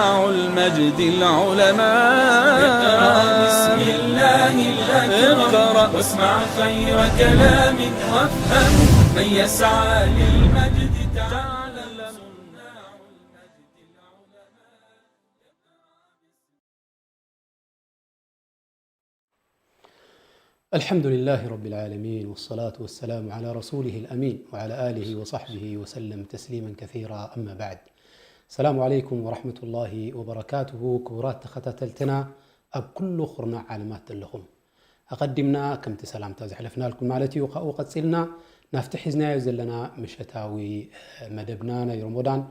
المجد العلماء. اقرأ بسم الله الأكرم. اقرأ. واسمع خير كلام وافهم. من يسعى للمجد تعالى. صناع المجد العلماء. الحمد لله رب العالمين، والصلاة والسلام على رسوله الأمين، وعلى آله وصحبه وسلم تسليما كثيرا. أما بعد. السلام عليكم ورحمة الله وبركاته. ክቡራት ተኸታተልትና ኣብ ኩሉ ኩርናዕ ዓለማት ዘለኹም፣ ኣቐዲምና ከምቲ ሰላምታ ዘሕለፍናልኩም ማለት እዩ፣ ካብኡ ቀጺልና ናብቲ ሒዝናዮ ዘለና ምሸታዊ፣ እ፣ መደብና ናይ ረመዳን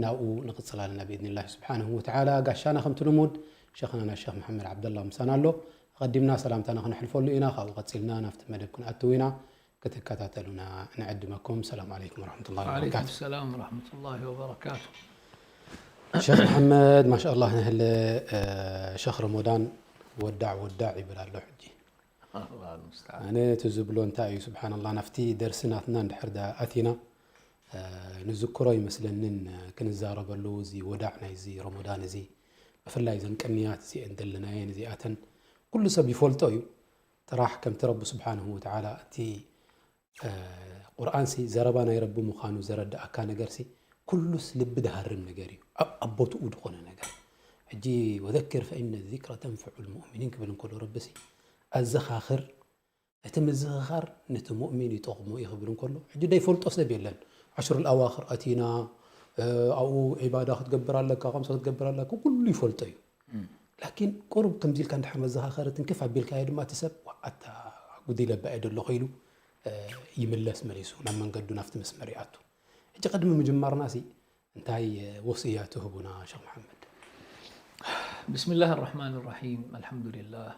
ናብኡ ንቕጽል ኣለና ብኢዝኒላሂ ስብሓንሁ ወተዓላ። ጋሻና ከምቲ ልሙድ ሸኽና ናይ ሸኽ መሓመድ ዓብደላ ምሳና ኣሎ። ኣቐዲምና ሰላምታና ክነሕልፈሉ ኢና፣ ካብኡ ቀጺልና ናብቲ መደብ ክንኣትው ኢና። ክትከታተሉና ንዕድመኩም። ሰላም ዓለይኩም ወረሕመቱላሂ ወዓለይኩም ወበረካቱ። ሰላም ወረሕመቱላሂ ወበረካቱ። ሸኽ መሓመድ፣ ማሻኣላህ፣ ንህለ፣ እ፣ ሸኽ ረመዳን ወዳዕ ወዳዕ ይብል ኣሎ ሕጂ። ኣላህ ልሙስተዓን። ኣነ እቲ ዝብሎ እንታይ እዩ፣ ስብሓንላህ፣ ናብቲ ደርሲ ናትና እንድሕር ዳ ኣቲና፣ እ፣ ንዝክሮ ይመስለንን ክንዛረበሉ፣ እዚ ወዳዕ ናይዚ ረመዳን እዚ፣ ብፍላይ እዘን ቅንያት እዚአን ዘለናየን እዚኣተን ኩሉ ሰብ ይፈልጦ እዩ። ጥራሕ ከምቲ ረቢ ስብሓንሁ ወተዓላ እቲ፣ እ፣ ቁርኣንሲ ዘረባ ናይ ረቢ ምዃኑ ዘረድኣካ ነገርሲ ኩሉስ ልቢ ድሃርም ነገር እዩ። ኣብ፣ ኣብ ቦትኡ ድኾነ ነገር። ሕጂ "ወዘክር ፈኢነ ዚክረ ተንፈዑ ልሙእሚኒን" ክብል እንከሎ ረቢሲ፣ ኣዘኻኽር፣ እቲ ምዝኽኻር ነቲ ሙእሚን ይጠቕሞ እዩ ክብል እንከሎ፣ ሕጂ ደይፈልጦ ሰብ የለን። ዓሽሩል ኣዋኽር ኣቲና፣ እ፣ ኣብኡ ዒባዳ ክትገብር ኣለካ፣ ከምዚ ክትገብር ኣለካ፣ ኩሉ ይፈልጦ እዩ። ላኪን ቁሩብ ከምዚ ኢልካ እንድሕር መዘኻኸሪ ትንክፍ ኣቢልካዮ ድማ እቲ ሰብ፣ "ዋ፣ ኣታ ጉዲለ ባኤ ዶ ኣለኹ?" ኢሉ፣ እ፣ ይምለስ መሊሱ፣ ናብ መንገዱ ናብቲ መስመር ይኣቱ። ሕጂ ቅድሚ ምጅማርና ሲ እንታይ፣ እ፣ ወስያ ትህቡና ሸኽ መሓመድ? ብስምላህ ኣራሕማን ኣራሒም። ኣልሓምዱሊላህ።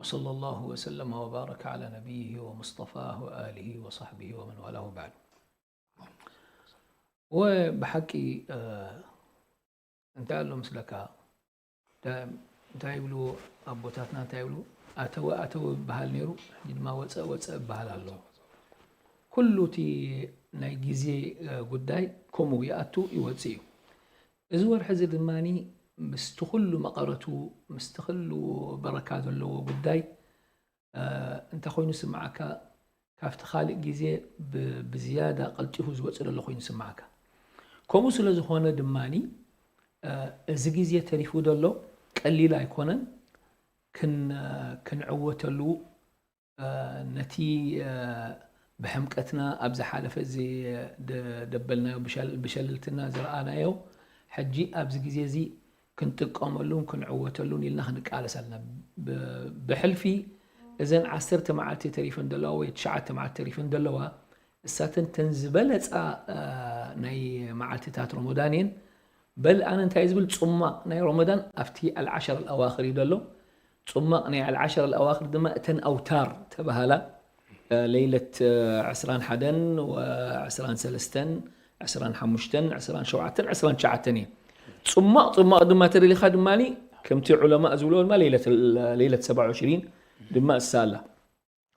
ወሰለላሁ ወሰለመ ወባረከ ዓላ ነቢይሂ ወሙስጠፋህ ወኣሊሂ ወሰሕቢሂ ወመን ዋላህ ወባዕድ። ወ-፣ ብሓቂ፣ እ፣ እንታይ ኣሎ ምስለካ? ዳ-፣ እንታይ ይብሉ ኣቦታትና፣ እንታይ ይብሉ? "ኣተወ ኣተወ" ይበሃል ነይሩ፣ ሕጂ ድማ "ወፀ ወፀ" ይበሃል ኣሎ። ኩሉ እቲ ናይ ግዜ፣ እ፣ ጉዳይ ከምኡ ይኣቱ ይወፅእ እዩ። እዚ ወርሒ እዚ ድማኒ ምስቲ ኩሉ መቐረቱ፣ ምስቲ ኩሉ በረካ ዘለዎ ጉዳይ፣ እ፣ እንታይ ኮይኑ ስምዓካ፣ ካብቲ ካልእ ግዜ ብ-፣ ብዝያዳ ቀልጢፉ ዝወጽእ ዘሎ ኮይኑ ስምዓካ። ከምኡ ስለ ዝኾነ ድማኒ፣ እ፣ እዚ ግዜ ተሪፉ ዘሎ ቀሊል ኣይኮነን። ክን-፣ ክንዕወተሉ፣ እ፣ ነቲ፣ እ፣ ብሕምቀትና ኣብ ዝሓለፈ እዚ ደ-፣ ደበልናዮ ብሸል-፣ ብሸልልትና ዝረኣናዮ፣ ሕጂ ኣብዚ ግዜ እዚ ክንጥቀመሉን ክንዕወተሉን ኢልና ክንቃለስ ኣለና። ብ-፣ ብሕልፊ እዘን ዓሰርተ መዓልቲ ተሪፈን ዘለዋ ወይ ትሽዓተ መዓልቲ ተሪፈን ዘለዋ፣ እሳተን ተን ዝበለጻ፣ እ፣ ናይ መዓልትታት ረመዳን እየን። በል ኣነ እንታይ ዝብል፣ ጽሟቕ ናይ ረመዳን ኣብቲ ኣልዓሸር ኣልኣዋኽር እዩ ዘሎ። ጽሟቕ ናይ ኣልዓሸር ኣልኣዋኽር ድማ እተን ኣውታር ተባሃላ፣ እ፣ ለይለት፣ እ፣ ዕስራን ሓደን ወዕስራን ሰለስተን፣ ዕስራን ሓሙሽተን፣ ዕስራን ሸውዓተን፣ ዕስራን ትሽዓተን እየን። ጽሟቕ፣ ጽሟቕ ድማ ተደሊኻ ድማኒ ከምቲ ዑለማእ ዝብልዎ ድማ ለይለት፣ ለይለት ሰብዓ ወዕሽሪን ድማ እሳ ኣላ።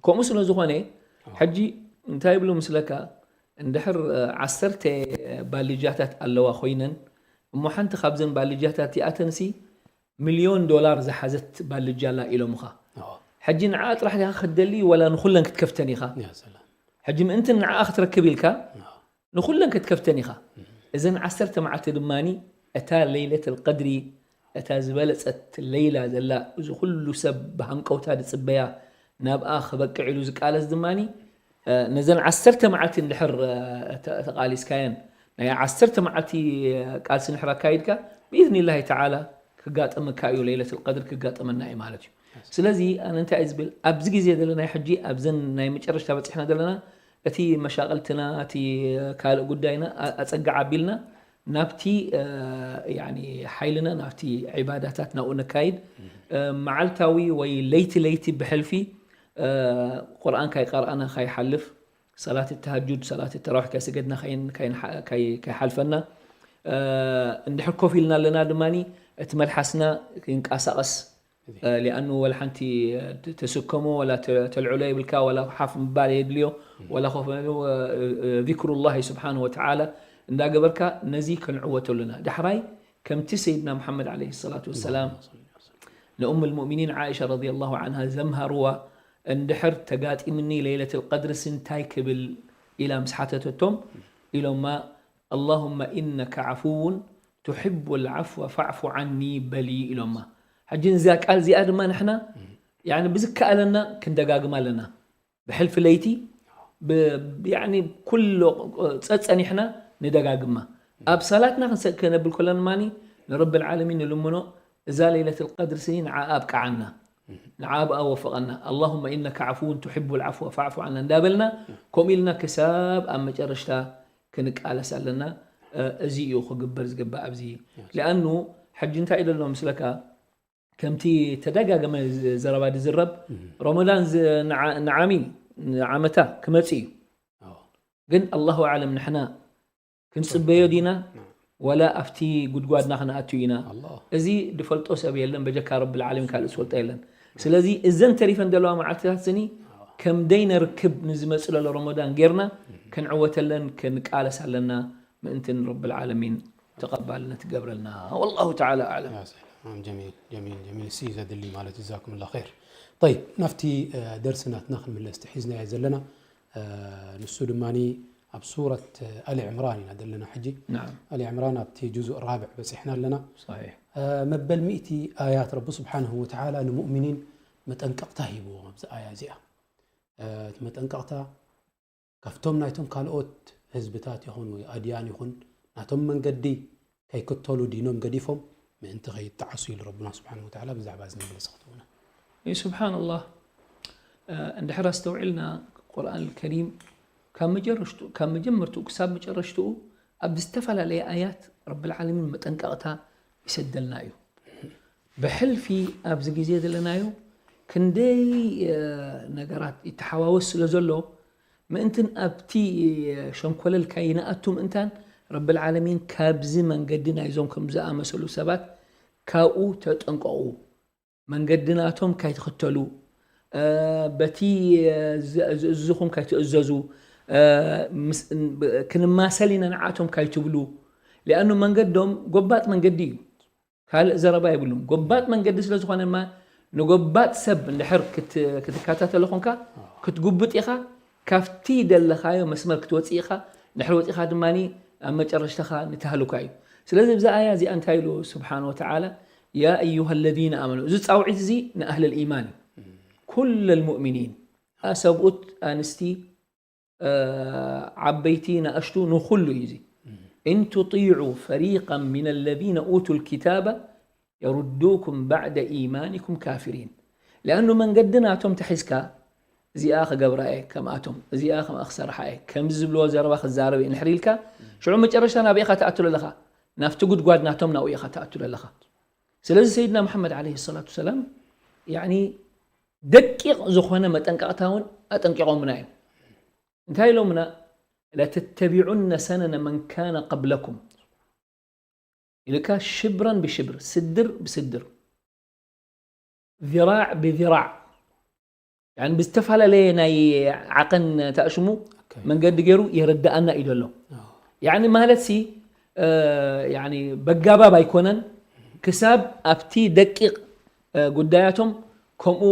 ከምኡ ስለ ዝኾነ፣ ሕጂ እንታይ ይብሉ ምስለካ፣ እንድሕር፣ እ፣ ዓሰርተ ባልጃታት ኣለዋ ኮይነን፣ እሞ ሓንቲ ካብዘን ባልጃታት እቲኣተንሲ ሚልዮን ዶላር ዝሓዘት ባልጃ ኣላ ኢሎምኻ። ኣዎ። ሕጂ ንዓኣ ጥራሕ ዲኻ ክትደሊ፣ ወላ ንኹለን ክትከፍተን ኢኻ? ያ ሰላም። ሕጂ ምእንቲ ንዓኣ ክትረክብ ኢልካ፣ ኣዎ። ንኹለን ክትከፍተን ኢኻ። እዘን ዓሰርተ መዓልቲ ድማኒ፣ እታ ለይለተል ቀድሪ፣ እታ ዝበለጸት ለይላ ዘላ፣ እዚ ኩሉ ሰብ ብሃንቀውታ ዝጽበያ፣ ናብኣ ክበቅዕ ኢሉ ዝቃለስ ድማኒ፣ እ፣ ነዘን ዓሰርተ መዓልቲ እንድሕር፣ እ፣ ተ-፣ ተቓሊስካየን፣ ናይ ዓሰርተ መዓልቲ፣ እ፣ ቃልሲ እንድሕር ኣካይድካ፣ ብኢዝኒላሂ ተዓላ ክጋጠመካ እዩ፣ ለይለተል ቀድር ክጋጠመና እዩ ማለት እዩ። ስለዚ ኣነ እንታይ እየ ዝብል፣ ኣብዚ ግዜ ዘለና ሕጂ፣ ኣብዘን ናይ መጨረሽታ በፂሕና ዘለና፣ እቲ መሻቕልትና፣ እቲ ካልእ ጉዳይና ኣ-፣ ኣፀግዕ ኣቢልና፣ ናብቲ፣ እ፣ ያኒ ሓይልና ናብቲ ዒባዳታት ናብኡ ነካይድ። እ፣ መዓልታዊ ወይ ለይቲ ለይቲ ብሕልፊ፣ እ፣ ቁርኣን ካይቀርኣና ካይሓልፍ፣ ሰላት ተሃጁድ፣ ሰላት ተራዊሕ ካይሰገድና ካይን-፣ ካይን-፣ ካይ-፣ ካይሓልፈና። እ፣ እንድሕር ኮፍ ኢልና ኣለና ድማኒ እቲ መልሓስና ይንቀሳቐስ። እ፣ ሊኣኑ ወላ ሓንቲ፣ እ፣ ተ-፣ ተስከሞ ወላ ተ-፣ ተልዕሎ የብልካ፣ ወላ ሓፍ ምባል የድልዮ፣ ወላ ኮፍ፣ እ፣ እ፣ ዚክሩላሂ ስብሓነሁ ወተዓላ እንዳገበርካ ነዚ ክንዕወተሉ ኢና። ዳሕራይ ከምቲ ሰይድና ሙሓመድ ዓለይሂ ሰላቱ ወሰላም ንኡም ልሙእሚኒን ዓኢሻ ረዲየላሁ ዓንሃ ዘምሃርዋ፣ እንድሕር ተጋጢምኒ ለይለትል ቀድርስ እንታይ ክብል ኢላ ምስ ሓተተቶም፣ ኢሎማ ኣላሁመ ኢነከ ዓፉውን ቱሕቡ ልዓፍወ ፋዕፉ ዓኒ በሊ ኢሎማ። ሕጂ እዛ ቃል እዚኣ ድማ ንሕና ያኒ ብዝከኣለና ክንደጋግማ ኣለና። ብሕልፊ ለይቲ ብ- ያኒ ኩሎ ጸጸኒሕና ንደጋግማ። ኣብ ሰላትና ክንሰ- ከነብል ከለና ማኒ ንረብል ዓለሚን ንልምኖ፣ እዛ ለይለትል ቀድር ስኒ ንዓ ኣብቅዓና፣ ንዓ ኣብኣ ወፈቐና። ኣላሁመ ኢነከ ዓፉውን ቱሕቡ ልዓፍወ ፋዕፉ ዓና እንዳበልና፣ ከምኡ ኢልና ክሳብ ኣብ መጨረሽታ ክንቃለስ ኣለና። እዚ እዩ ክግበር ዝግባእ ኣብዚ። ሊኣኑ ሕጂ እንታይ እዩ ዘሎ ምስለካ፣ ከምቲ ተደጋገመ ዘረባ ዝዝረብ፣ ረመዳን ዝ- ንዓ- ንዓሚ ንዓመታ ክመጽእ እዩ። ግን ኣላሁ ኣዕለም ንሕና ክንጽበዮ ዲና ወላ ኣብቲ ጉድጓድና ክንኣቱ ኢና? እዚ ዝፈልጦ ሰብ የለን በጀካ ረብል ዓለሚን ካልእ ዝፈልጦ የለን። ስለዚ እዘን ተሪፈን ዘለዋ መዓልትታት ስኒ ከም ደይነርክብ ንዝመጽእ ዘሎ ረመዳን ጌርና ክንዕወተለን ክንቃለስ ኣለና ምእንትን ረብል ዓለሚን ተቐባልነት ይገብረልና። ወላሁ ተዓላ ኣዕለም። ጀሚል ጀሚል ጀሚል ሲ ዘድሊ ማለት ጀዛኩም ላ ኸይር። ጠይብ ናብቲ ደርሲ ናትና ክንምለስ ሒዝናዮ ዘለና ንሱ ድማ ኣብ ሱረት ኣሊ ዕምራን ኢና ዘለና ሕጂ። ኣሊ ዕምራን ኣብቲ ጁዙእ ራብዕ በፂሕና ኣለና። መበል ሚእቲ ኣያት ረቢ ስብሓንሁ ወተዓላ ንሙእሚኒን መጠንቀቕታ ሂብዎም ኣብዚ ኣያ እዚኣ። እቲ መጠንቀቕታ ካብቶም ናይቶም ካልኦት ህዝብታት ይኹን ወይ ኣድያን ይኹን ናቶም መንገዲ ከይክተሉ ዲኖም ገዲፎም ምእንቲ ከይጠዓሱ ኢሉ ረብና ስብሓን ወተዓላ ብዛዕባ እዚ መግለፂ ክትህቡና። እዩ። ስብሓንላህ እንድሕር ኣስተውዒልና ቁርኣን ከሪም ካብ መጀረሽቱ ካብ መጀመርትኡ ክሳብ መጨረሽትኡ ኣብ ዝተፈላለየ ኣያት ረብል ዓለሚን መጠንቀቕታ ይሰደልና እዩ። ብሕልፊ ኣብዚ ግዜ ዘለናዮ ክንደይ ነገራት ይተሓዋወስ ስለ ዘሎ ምእንትን ኣብቲ ሸንኮለል ካይንኣቱ ምእንታን ረብል ዓለሚን ካብዚ መንገዲ ናይዞም ከም ዝኣመሰሉ ሰባት ካብኡ ተጠንቀቑ። መንገዲ ናቶም ካይትኽተሉ፣ በቲ ዝእዝኹም ካይትእዘዙ፣ ክንማሰል ኢና ንዓቶም ካይትብሉ። ሊኣኑ መንገዶም ጎባጥ መንገዲ እዩ። ካልእ ዘረባ የብሉን። ጎባጥ መንገዲ ስለ ዝኾነ ድማ ንጎባጥ ሰብ እንድሕር ክትከታተሎ ኾንካ ክትጉብጥ ኢኻ። ካብቲ ደለኻዮ መስመር ክትወፅእ ኢኻ። ድሕሪ ወፂኻ ድማ ኣብ መጨረሽተኻ ንተህልኳ እዩ። ስለዚ ብዛ ኣያ እዚኣ እንታይ ኢሉ ስብሓን ወተዓላ ያ ኣዩሃ ለዚነ ኣመኑ። እዚ ፃውዒት እዚ ንኣህል ልኢማን እዩ። ኩለ ልሙእሚኒን፣ ሰብኡት፣ ኣንስቲ፣ ዓበይቲ፣ ናእሽቱ፣ ንኹሉ እዩ እዚ። እን ቱጢዑ ፈሪቀን ሚነ ለዚነ ኡቱ ልኪታበ የሩዱኩም ባዕደ ኢማኒኩም ካፊሪን። ሊኣኑ መንገዲ ናቶም ተሒዝካ እዚኣ ክገብራ እየ ከምኣቶም፣ እዚኣ ከምኣ ክሰርሓ እየ ከምዚ ዝብልዎ ዘረባ ክዛረብ እየ እንድሕር ኢልካ ሽዑ መጨረሽታ ናበይ ኢኻ ትኣቱ ዘለኻ? ናብቲ ጉድጓድ ናቶም ናብኡ ኢኻ ትኣቱ ዘለኻ። ስለዚ ሰይድና መሓመድ ዓለይሂ ሰላቱ ወሰላም ያኒ ደቂቕ ዝኾነ መጠንቀቕታ እውን ኣጠንቂቖምና እዮም። እንታይ ኢሎምና? ለተተቢዑነ ሰነነ መን ካነ ቀብለኩም ኢልካ ሽብረን ብሽብር ስድር ብስድር ዚራዕ ብዚራዕ ብዝተፈላለየ ናይ ዓቐን ተኣሽሙ መንገዲ ገይሩ የረድኣና እዩ ዘሎ። ማለት ሲ በጋባብ ኣይኮነን ክሳብ ኣብቲ ደቂቕ ጉዳያቶም ከምኡ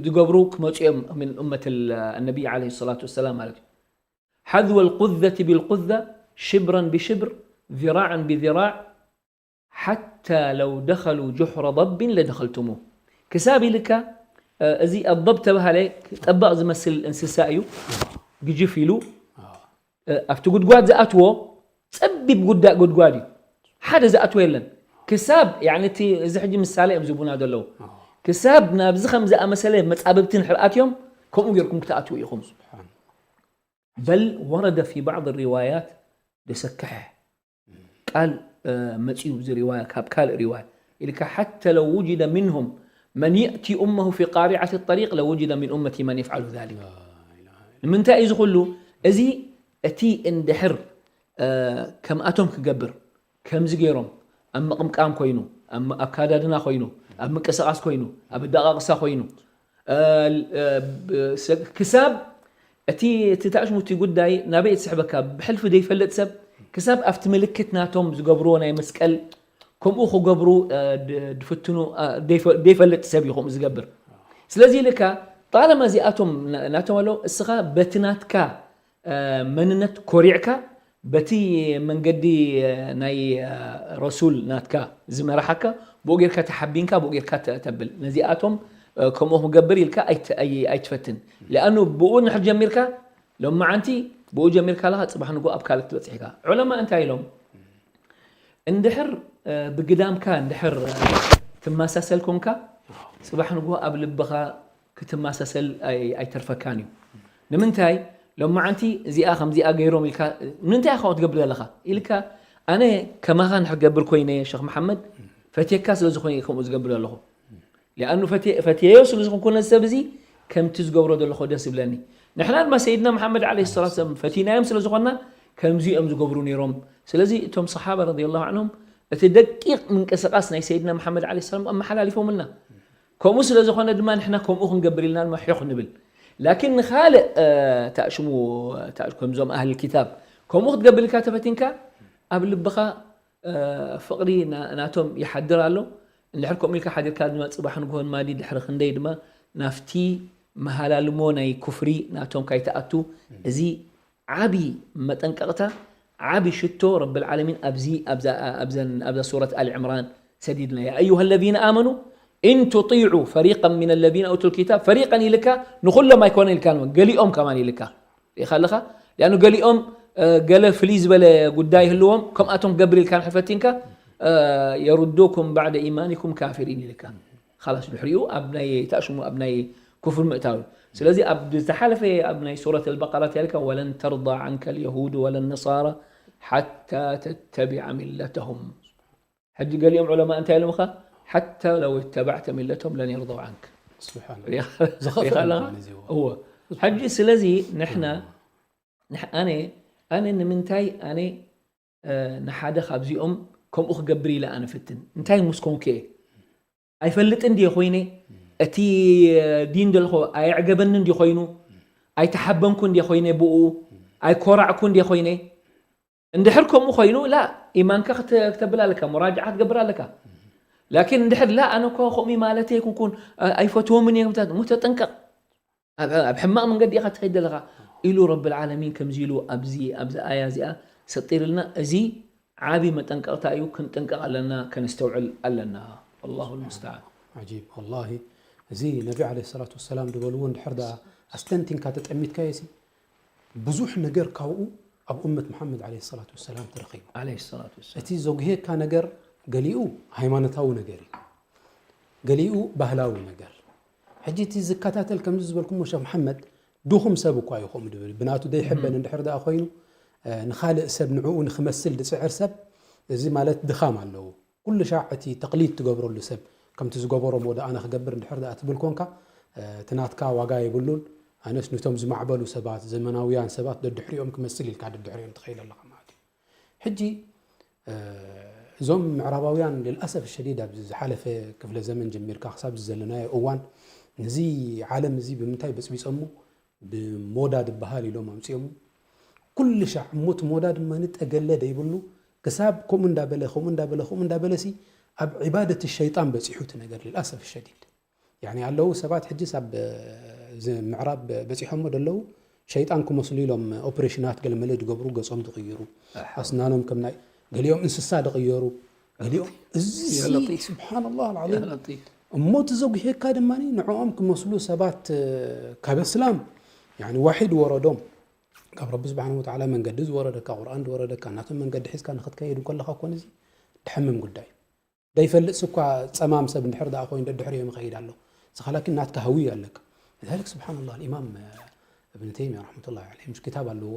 ዝገብሩ ክመፁ እዮም ምን እመት ነቢይ ለ ሰላቱ ወሰላም ማለት እዩ። ሓዝወ ልቁዘቲ ብልቁዘ ሽብረን ብሽብር ዚራዕን ብዚራዕ ሓታ ለው ደኸሉ ጁሕረ ضب ለደኸልቱሙ። ክሳብ ኢልካ እዚ ኣضب ተባሃለ ጠባቕ ዝመስል እንስሳ እዩ ግጅፍ ኢሉ ኣብቲ ጉድጓድ ዝኣትዎ ጸቢብ ጉዳእ ጉድጓድ እዩ። ሓደ ዝኣትዎ የለን። ክሳብ ያኒ እቲ እዚ ሕጂ ምሳሌ እዮም ዝቡና ዘለዉ። ክሳብ ናብዚ ከም ዝኣመሰለ መጻብብቲ ንሕር ኣትዮም ከምኡ ጌርኩም ክትኣትዉ ኢኹም። በል ወረደ ፊ ባዕድ ሪዋያት ደሰክሐ ቃል መፅዩ እዚ ሪዋያ ካብ ካልእ ሪዋያ ኢልካ ሓተ ለው ውጅደ ምንሁም መን የእቲ ኡመሁ ፊ ቃሪዓት ጠሪቅ ለውጅደ ምን ኡመቲ መን የፍዓሉ ዛሊክ። ንምንታይ እዩ እዚ ኩሉ? እዚ እቲ እንድሕር ከምኣቶም ክገብር ከምዚ ገይሮም ኣብ ምቕምቃም ኮይኑ ኣብ ኣካዳድና ኮይኑ ኣብ ምንቅስቃስ ኮይኑ ኣብ ኣደቃቕሳ ኮይኑ ክሳብ እቲ እቲ ታሽሙ እቲ ጉዳይ ናበይ ትስሕበካ ብሕልፊ ዘይፈልጥ ሰብ ክሳብ ኣብቲ ምልክት ናቶም ዝገብርዎ ናይ መስቀል ከምኡ ክገብሩ ድፍትኑ ዘይፈልጥ ሰብ እዩ ከምኡ ዝገብር። ስለዚ ኢልካ ጣለማ እዚኣቶም ናቶም ኣለዉ፣ እስኻ በቲ ናትካ መንነት ኮሪዕካ በቲ መንገዲ ናይ ረሱል ናትካ ዝመራሓካ ብኡ ጌርካ ተሓቢንካ ብኡ ጌርካ ተብል። ነዚኣቶም ከምኡ ክገብር ኢልካ ኣይትፈትን። ሊኣኑ ብኡ ንድሕር ጀሚርካ ሎማዓንቲ ብኡ ጀሚርካ ኣለኻ፣ ጽባሕ ንግሆ ኣብ ካልእ ክትበጽሕ ኢኻ። ዑለማ እንታይ ኢሎም? እንድሕር ብግዳምካ እንድሕር ትመሳሰል ኮንካ፣ ጽባሕ ንግሆ ኣብ ልብኻ ክትመሳሰል ኣይተርፈካን እዩ። ንምንታይ ሎማዓንቲ እዚኣ ከምዚኣ ገይሮም ኢልካ ንምንታይ ኢኻ ትገብር ዘለኻ ኢልካ፣ ኣነ ከማኻ እንድሕር ገብር ኮይነ ሸኽ መሓመድ ፈትየካ ስለ ዝኾነ ከምኡ ዝገብር ዘለኹ። ሊኣኑ ፈትየዮ ስለ ዝኾንኩ ነዚ ሰብ እዚ ከምቲ ዝገብሮ ዘለኹ ደስ ይብለኒ። ንሕና ድማ ሰይድና መሓመድ ዓለይሂ ሰላቱ ወሰላም ፈቲናዮም ስለ ዝኾንና ከምዚ እዮም ዝገብሩ ነይሮም። ስለዚ እቶም ሰሓባ ረዲየላሁ ዐንሁም እቲ ደቂቕ ምንቅስቓስ ናይ ሰይድና መሓመድ ዓለይሂ ሰላም ኣመሓላሊፎምልና። ከምኡ ስለ ዝኾነ ድማ ንሕና ከምኡ ክንገብር ኢልና ድማ ሒኽ ንብል። ላኪን ንኻልእ ታሽሙ ከምዞም ኣህል ኪታብ ከምኡ ክትገብር ኢልካ ተፈቲንካ ኣብ ልብኻ ፍቕሪ ናቶም ይሓድር ኣሎ። እንድሕር ከምኡ ኢልካ ሓዲርካ ድማ ጽባሕ ንግሆ ድማ ድሕሪ ክንደይ ድማ ናብቲ መሃላልሞ ናይ ኩፍሪ ናቶም ካይትኣቱ። እዚ ዓቢ መጠንቀቕታ፣ ዓቢ ሽቶ ረብል ዓለሚን ኣብዚ ኣብዛ ሱረት ኣሊ ዕምራን ሰዲድና። ያ ኣዩሃ ለዚነ ኣመኑ ኢን ቱጢዑ ፈሪቀን ሚነ ለዚነ ኡቱል ኪታብ፣ ፈሪቀን ኢልካ ንኹሎም ኣይኮነን ኢልካ፣ ገሊኦም ከማን ኢልካ ሪኢኻ ኣለኻ። ሊኣኑ ገሊኦም ገለ ፍልይ ዝበለ ጉዳይ ይህልዎም፣ ከምኣቶም ክገብር ኢልካ ንድሕር ፈቲንካ የሩዱኩም ባዕደ ኢማኒኩም ካፊሪን ኢልካ። ኻላስ ድሕሪኡ ኣብ ናይ ታሽሙ ኣብ ናይ ኩፍር ምእታው። ስለዚ ኣብ ዝሓለፈ ኣብ ናይ ሱረት ኣልበቀራ እንታይ ኢልካ? ወለን ተርዳ ዓንከ ልየሁድ ወለን ነሳራ ሓታ ተተቢዐ ሚለተሁም። ሕጂ ገሊኦም ዑለማ እንታይ ኢሎምኻ? ሓታ ለው ተባዕተ ሚለቶም ለን የርضው ዓንክ። ስብሓን ሪኢኻ ኣለኻ? እወ። ሕጂ ስለዚ ንሕና ኣነ ኣነ ንምንታይ ኣነ ንሓደ ካብዚኦም ከምኡ ክገብር ኢለ ኣነ ፍትን እንታይ ምስ ኮንኩ እየ? ኣይፈልጥን ድየ ኮይነ? እቲ ዲን ደልኮ ኣየዕገበንን ድዩ ኮይኑ? ኣይተሓበንኩን ድየ ኮይነ ብኡ? ኣይኮራዕኩን ድየ ኮይነ? እንድሕር ከምኡ ኮይኑ ላ ኢማንካ ክተ- ክተብል ኣለካ፣ ሙራጅዓ ክትገብር ኣለካ። ላኪን እንድሕር ላ ኣነ እኮ ከምኡ ማለት ኣይኮንኩን፣ ኣ- ኣይፈትዎምን እየ ምታት፣ ሙተጠንቀቕ። ኣብ ኣብ ሕማቕ መንገዲ ኢኻ ትኸይድ ዘለኻ ኢሉ ረብል ዓለሚን ከምዚ ኢሉ ኣብዚ ኣብዚ ኣያ እዚኣ ሰጢርልና። እዚ ዓቢ መጠንቀቕታ እዩ፣ ክንጥንቀቕ ኣለና፣ ከነስተውዕል ኣለና። والله المستعان። ዓጂብ ወላሂ። እዚ ነቢ ዓለይሂ ሰላቱ ወሰላም ዝበልዎ እንድሕር ደኣ ኣስተንቲንካ ተጠሚትካዮ ሲ ብዙሕ ነገር ካብኡ ኣብ ኡመት መሓመድ ዓለይሂ ሰላቱ ወሰላም ተረኺቡ። عليه الصلاة والسلام። እቲ ዘጉህየካ ነገር ገሊኡ ሃይማኖታዊ ነገር እዩ፣ ገሊኡ ባህላዊ ነገር። ሕጂ እቲ ዝከታተል ከምዚ ዝበልኩሞ ሸኽ መሓመድ ድኹም ሰብ እኳ እዩ ከምኡ ድብል ብናቱ ደይሕበን እንድሕር ደኣ ኮይኑ ንኻልእ ሰብ ንዕኡ ንክመስል ድፅዕር ሰብ እዚ ማለት ድኻም ኣለዎ። ኩሉ ሻዕ እቲ ተቕሊድ ትገብረሉ ሰብ ከምቲ ዝገበሮ ሞ ኣነ ክገብር እንድሕር ደኣ ትብል ኮንካ እቲ ናትካ ዋጋ የብሉን። ኣነስ ንቶም ዝማዕበሉ ሰባት ዘመናውያን ሰባት ደድሕሪኦም ክመስል ኢልካ ደድሕሪኦም ትኸይድ ኣለኻ ማለት እዩ። ሕጂ እዞም ምዕራባውያን ልልኣሰፍ ሸዲድ ኣብዚ ዝሓለፈ ክፍለ ዘመን ጀሚርካ ክሳብ ዘለናዮ እዋን ነዚ ዓለም እዚ ብምንታይ በፅቢፆሞ ብሞዳ ዝበሃል ኢሎም ኣምፅኦሞ። ኩሉ ሻዕ እሞ እቲ ሞዳ ድማ ንጠገለ ደይብሉ ክሳብ ከምኡ እንዳበለ ከምኡ እንዳበለ ከምኡ እንዳበለ ሲ ኣብ ዒባደት ሸይጣን በፂሑ እቲ ነገር ልልኣሰፍ ሸዲድ። ያኒ ኣለዉ ሰባት ሕጅስ ኣብ ምዕራብ በፂሖሞ ደለዉ ሸይጣን ክመስሉ ኢሎም ኦፕሬሽናት ገለመለ ዝገብሩ ገፆም ዝቕይሩ ኣስናኖም ከም ናይ ገሊኦም እንስሳ ዝቕየሩ ገሊኦም እዚ ስብሓንላህ ልዓዚም እሞ እቲ ዘጉሄካ ድማ ንዕኦም ክመስሉ ሰባት ካብ እስላም ዋሒድ ወረዶም ካብ ረቢ ስብሓን ወተዓላ መንገዲ ዝወረደካ ቁርኣን ዝወረደካ እናቶም መንገዲ ሒዝካ ንክትከይድ እንከለካ ኮን እዚ ድሕምም ጉዳይ ደይፈልጥ ስኳ ፀማም ሰብ እንድሕር ደኣ ኮይኑ ደድሕሪኦም ይኸይድ ኣሎ ስኻ ላኪን ናትካ ሃዊ ኣለካ ذلك سبحان الله الإمام ابن تيمية رحمة الله عليه مش كتاب ኣለዎ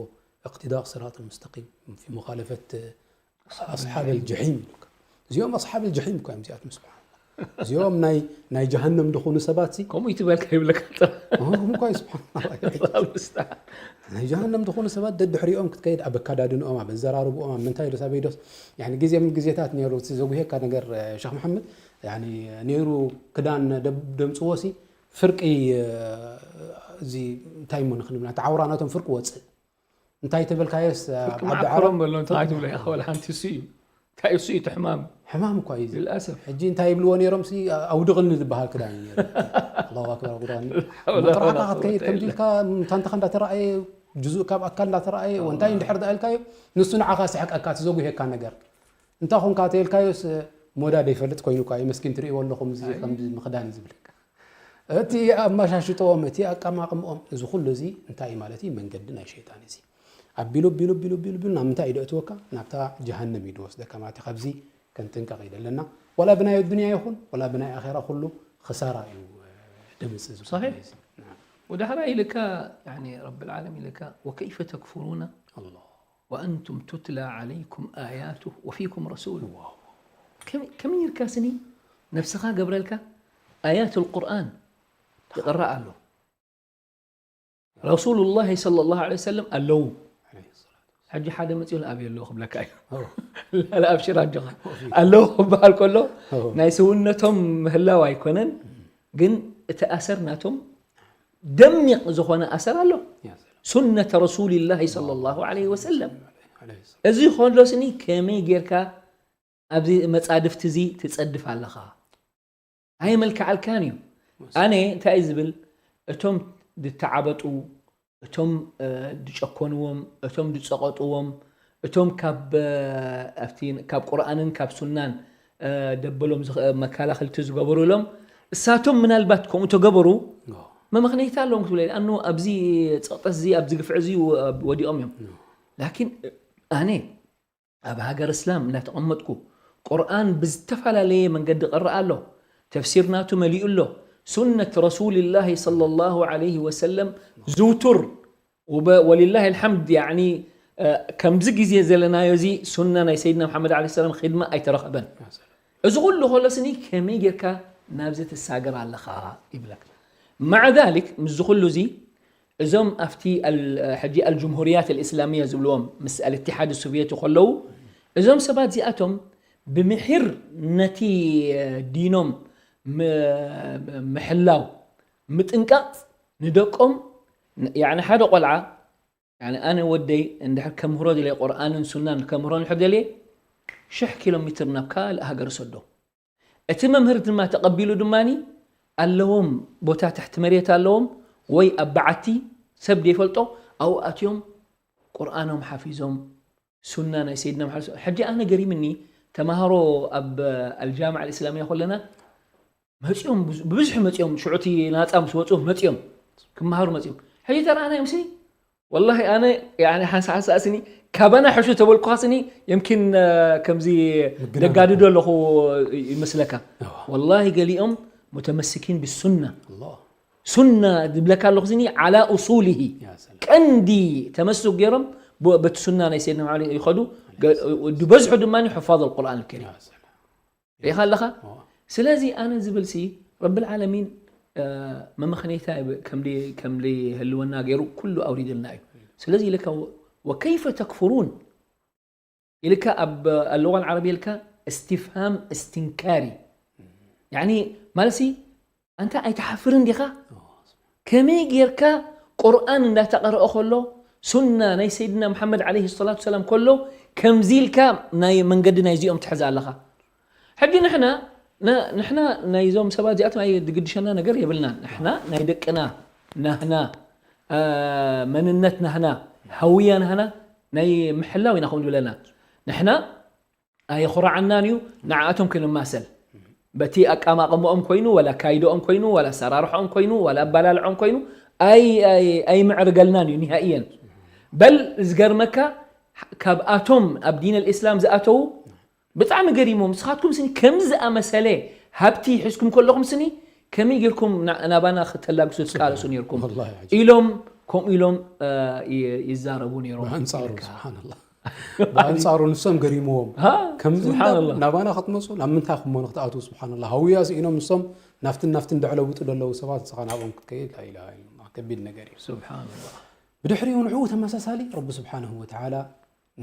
اقتضاء الصراط المستقيم في مخالفة أصحاب الجحيم እዚኦም ኣስሓብ ጀሒም እኳ እዮም እዚኣቶም ስብሓን እዚኦም ናይ ናይ ጀሃነም ድኾኑ ሰባት ሲ ከምኡ ይትበልካ ይብለካ እኮ ስብሓን ናይ ጀሃነም ዝኾኑ ሰባት ደድሕሪኦም ክትከይድ ኣብ ኣካዳድንኦም ኣብ ኣዘራርብኦም ኣብ ምንታይ ዶ ሳበይ ዶስ ግዜ ምን ግዜታት ነይሩ እቲ ዘጉሄካ ነገር ሸክ መሓመድ ነይሩ ክዳን ደምፅዎ ሲ ፍርቂ እዚ እንታይ ሞ ንክንብል ናቲ ዓውራ ናቶም ፍርቂ ወፅእ እንታይ ተበልካዮስ ኣብ ዓዲ ዓረብ ክመዓከሮም በሎ እንታይ ትብሎ ኢኻ? ወላ ሓንቲ እሱ እዩ። እንታይ እሱ እዩ እቲ ሕማም? ሕማም እኳ እዩ እዚ። ልልኣሰፍ። ሕጂ እንታይ ይብልዎ ነይሮም ሲ ኣውድቕኒ ዝበሃል ክዳን እዩ ነይሩ። ኣላሁ ኣክበር ኣቡ ዳኒ። ወላ መጥራሕካ ወላ ክትከይድ ወላ ከምዚ ኢልካ ምታንትኻ እንዳተረኣየ ጁዙእ ካብ ኣካል እንዳተረኣየ እንታይ እንድሕር ደኣ ኢልካዮ ንሱ ንዓኻ ስሕቀካ እቲ ዘጉሄካ ነገር እንታይ ኮንካ ተይልካዮስ ሞዳ ደይፈልጥ ኮይኑ እኳ እዩ መስኪን ትርእይዎ ኣለኹም እዚ ከምዚ ምኽዳን ዝብለካ እቲ ኣመሻሽጥኦም እቲ ኣቀማቕምኦም እዚ ኩሉ እዚ እንታይ እዩ ማለት እዩ መንገዲ ናይ ሸይጣን እዚ ኣቢሉ ኣቢሉ ኣቢሉ ኣቢሉ ኣቢሉ ናብ ምንታይ እዩ ደእትወካ ናብታ ጀሃነም እዩ ድወስደካ ማለት እዩ ካብዚ ከንጥንቀቕ እዩ ደለና ወላ ብናይ ኣዱንያ ይኹን ወላ ብናይ ኣኼራ ኩሉ ክሳራ እዩ ድምፅእ ዝኾነ صحيح. እዚ ودحرا لك، يعني رب العالمين لك، وكيف تكفرون وأنتم تتلى عليكم آياته وفيكم رسوله. كم كم يركاسني نفسها قبرلك آيات القرآن يقرأ له رسول الله صلى الله عليه وسلم ኣለዉ ሕጂ ሓደ መፅኡ ኣብ የለዉ ክብለካ እዩ ላለ ኣብሽር ኣጆኻ ኣለዉ ክበሃል ከሎ ናይ ስውነቶም ምህላው ኣይኮነን ግን እቲ ኣሰር ናቶም ደሚቕ ዝኾነ ኣሰር ኣሎ ሱነተ ረሱልላሂ صلى الله عليه وسلم እዚ ከሎ ስኒ ከመይ ጌርካ ኣብዚ መፃድፍቲ እዚ ትፀድፍ ኣለኻ ኣየመልክዓልካን እዩ ኣነ እንታይ እዩ ዝብል እቶም ዝተዓበጡ እቶም ዝጨኮንዎም እቶም ዝፀቐጥዎም እቶም ካብ ኣብቲ ካብ ቁርኣንን ካብ ሱናን ደበሎም መከላኸልቲ ዝገበሩ ኢሎም እሳቶም ምናልባት ከምኡ ተገበሩ መመኽነይታ ኣለዎም ክትብለ ኣኑ ኣብዚ ፀቕጠት እዚ ኣብዚ ግፍዒ እዚ ወዲቖም እዮም ላኪን ኣነ ኣብ ሃገር እስላም እንዳተቐመጥኩ ቁርኣን ብዝተፈላለየ መንገዲ ቀረእ ኣሎ ተፍሲር ናቱ መሊኡ ኣሎ ሱነት ረሱልላሂ صلى الله عليه وسلم ዝውቱር ወሊላሂ ልሓምድ ከምዚ ግዜ ዘለናዮ እዚ ሱና ናይ ሰይድና መሓመድ ለ ሰላም ክድማ ኣይተረኸበን እዚ ኩሉ ከሎ ስኒ ከመይ ጌርካ ናብዚ ትሳገር ኣለኻ ይብለክ ማዓ ዛሊክ ምስዚ ኩሉ እዚ እዞም ኣብቲ ሕጂ ኣልጅምሁርያት ኣልእስላምያ ዝብልዎም ምስ ኣልእትሓድ ሶቭየት ከለዉ እዞም ሰባት እዚኣቶም ብምሒር ነቲ ዲኖም ምሕላው ምጥንቃቕ ንደቆም ያኒ ሓደ ቆልዓ ያኒ ኣነ ወደይ እንድሕር ከምህሮ ደልየ ቁርኣንን ሱናን ከምህሮ እንድሕር ደልየ ሽሕ ኪሎ ሜትር ናብ ካልእ ሃገር ሰዶ እቲ መምህር ድማ ተቐቢሉ ድማ ኣለዎም ቦታ ትሕቲ መሬት ኣለዎም ወይ ኣብ በዓቲ ሰብ ዘይፈልጦ ኣብኡ ኣትዮም ቁርኣኖም ሓፊዞም ሱና ናይ ሰይድና መሓመድ ሕጂ ኣነ ገሪምኒ ተማሃሮ ኣብ ኣልጃምዓ ልእስላምያ ከለና መፅኦም ብብዝሒ መፅኦም ሽዑቲ ናፃ ምስ ወፁ መፅኦም ክመሃሩ መፅኦም ሕጂ ተረኣናዮም ሲ ወላሂ ኣነ ሓንሳ ሓንሳ ስኒ ካባና ሕሹ ተበልኩኻ ስኒ የምኪን ከምዚ ደጋድዶ ኣለኹ ይመስለካ ወላሂ ገሊኦም ሙተመሲኪን ብሱና ሱና ዝብለካ ኣለኹ ስኒ ዓላ ኡሱሊሂ ቀንዲ ተመስክ ገይሮም በቲ ሱና ናይ ሰይድና ማሊ ይኸዱ ዝበዝሑ ድማ ሕፋዝ ኣልቁርኣን ልከሪም ርኢኻ ኣለኻ ስለዚ ኣነ ዝብል ሲ ረቢ ልዓለሚን መመኽነይታ ከምሊ ህልወና ገይሩ ኩሉ ኣውሪድልና እዩ ስለዚ ኢልካ ወከይፈ ተክፍሩን ኢልካ ኣብ ኣልዋ ዓረቢ ኢልካ እስትፍሃም እስትንካሪ ያኒ ማለት ሲ ኣንታ ኣይትሓፍርን ዲኻ ከመይ ጌርካ ቁርኣን እንዳተቐረአ ከሎ ሱና ናይ ሰይድና መሓመድ ዓለይሂ ሰላቱ ሰላም ከሎ ከምዚ ኢልካ ናይ መንገዲ ናይዚኦም ትሕዝ ኣለኻ ሕጂ ንሕና ንሕና ናይዞም ሰባት እዚኣቶም ኣይ ዝግድሸና ነገር የብልናን ንሕና ናይ ደቅና ናህና መንነት ናህና ሃውያ ናህና ናይ ምሕላው ኢና ከምኡ ዝብለና ንሕና ኣየኹርዓናን እዩ ንዓኣቶም ክንማሰል በቲ ኣቃማቕምኦም ኮይኑ ወላ ካይድኦም ኮይኑ ወላ ኣሰራርሖም ኮይኑ ወላ ኣባላልዖም ኮይኑ ኣይምዕርገልናን እዩ ኒሃእየን በል ዝገርመካ ካብኣቶም ኣብ ዲን ኣልእስላም ዝኣተዉ ብጣዕሚ ገሪሞም ንስኻትኩም ስኒ ከምዚ ዝኣመሰለ ሃብቲ ሒዝኩም ከለኹም ስኒ ከመይ ጌርኩም ናባና ክተላግሱ ትቃለሱ ነርኩም ኢሎም ከምኡ ኢሎም ይዛረቡ ነሮም ብኣንፃሩ ንሶም ገሪምዎም ከምዚ ናባና ክትመፁ ናብ ምንታይ ክሞ ንክትኣትዉ ስብሓንላ ሃውያ ስኢኖም ንሶም ናፍትን ናፍትን ደዕለውጡ ደለዉ ሰባት ንስኻ ናብኦም ክትከይድ ላኢላሃ ኢላ ከቢድ ነገር እዩ ስብሓንላ ብድሕሪኡ ንዕኡ ተመሳሳሊ ረቢ ስብሓንሁ ወተዓላ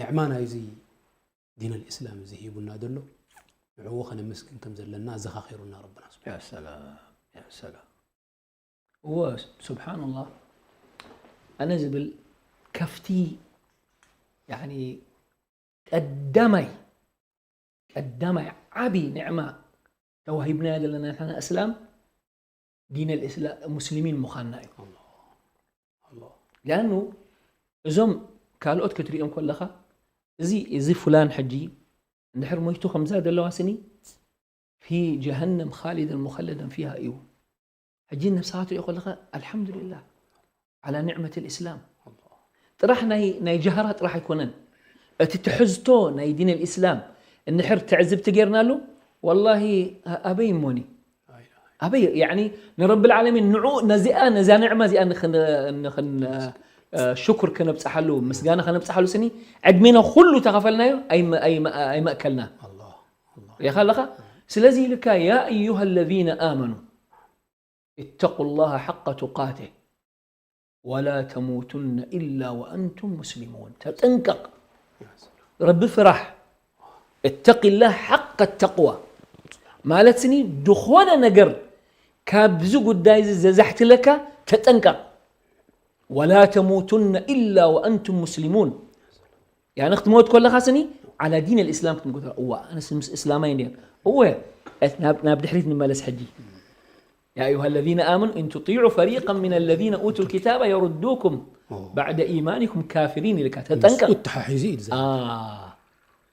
ንዕማ ናይዚ ዲን ኣልእስላም እዚ ሂቡና ዘሎ ንዕኡ ከነመስግን ከም ዘለና ኣዘኻኺሩና ረብና ስብሓን ሰላም ሰላም እወ ስብሓንላህ ኣነ ዝብል ከፍቲ ያኒ ቀዳማይ ቀዳማይ ዓቢ ንዕማ ተዋሂብናዮ ዘለና ንሕና እስላም ዲን ሙስሊሚን ምዃንና እዩ። ሊኣኑ እዞም ካልኦት ክትሪኦም ከለኻ እዚ እዚ ፍላን ሕጂ እንድሕር ሞይቱ ከምዛ ዘለዋ ስኒ ፊ ጀሃነም ኻሊደን ሙኸለደን ፊሃ እዩ። ሕጂ ነብስኻ ትሪኦ ከለኻ ኣልሓምዱሊላህ ዓላ ኒዕመት ልእስላም። ጥራሕ ናይ ናይ ጃህራ ጥራሕ ኣይኮነን። እቲ ትሕዝቶ ናይ ዲን ልእስላም እንድሕር ትዕዝብቲ ጌርናሉ ወላሂ ኣበይ እሞኒ ኣበይ ያኒ ንረብል ዓለሚን ንዑ ነዚኣ ነዛ ንዕማ እዚኣ ንኽን ንኽን ሽኩር ከነብጽሓሉ ምስጋና ከነብጽሓሉ ስኒ ዕድሜና ኩሉ ተኸፈልናዮ ኣይመ- ኣይመ- ኣይመእከልና። ሪኻ ኣለኻ? ስለዚ ኢልካ ያ ኣዩሃ ለዚነ ኣመኑ ኢተቁ ላሃ ሓቀ ቱቃቴ ወላ ተሙቱነ ኢላ ወኣንቱም ሙስሊሙን። ተጠንቀቕ፣ ረቢ ፍራሕ። እተቂላህ ሓቀ ተቅዋ ማለት ስኒ ዝኾነ ነገር ካብዚ ጉዳይ እዚ ዘዛሕትለካ ተጠንቀቕ። ወላ ተሙቱነ ኢላ ወኣንቱም ሙስሊሙን። ያኒ ክትሞት ከለኻ ስኒ ዓላ ዲን ልእስላም ክትሞት እዋ ኣነስ ምስ እስላማይ እንዲያ እወ ናብ ድሕሪት ንመለስ ሕጂ يا أيها الذين آمنوا إن تطيعوا فريقا من الذين أوتوا الكتاب يردوكم بعد إيمانكم كافرين ኢልካ ተጠንቀቕ። ተሓሒዙ እዩ። ኣዎ።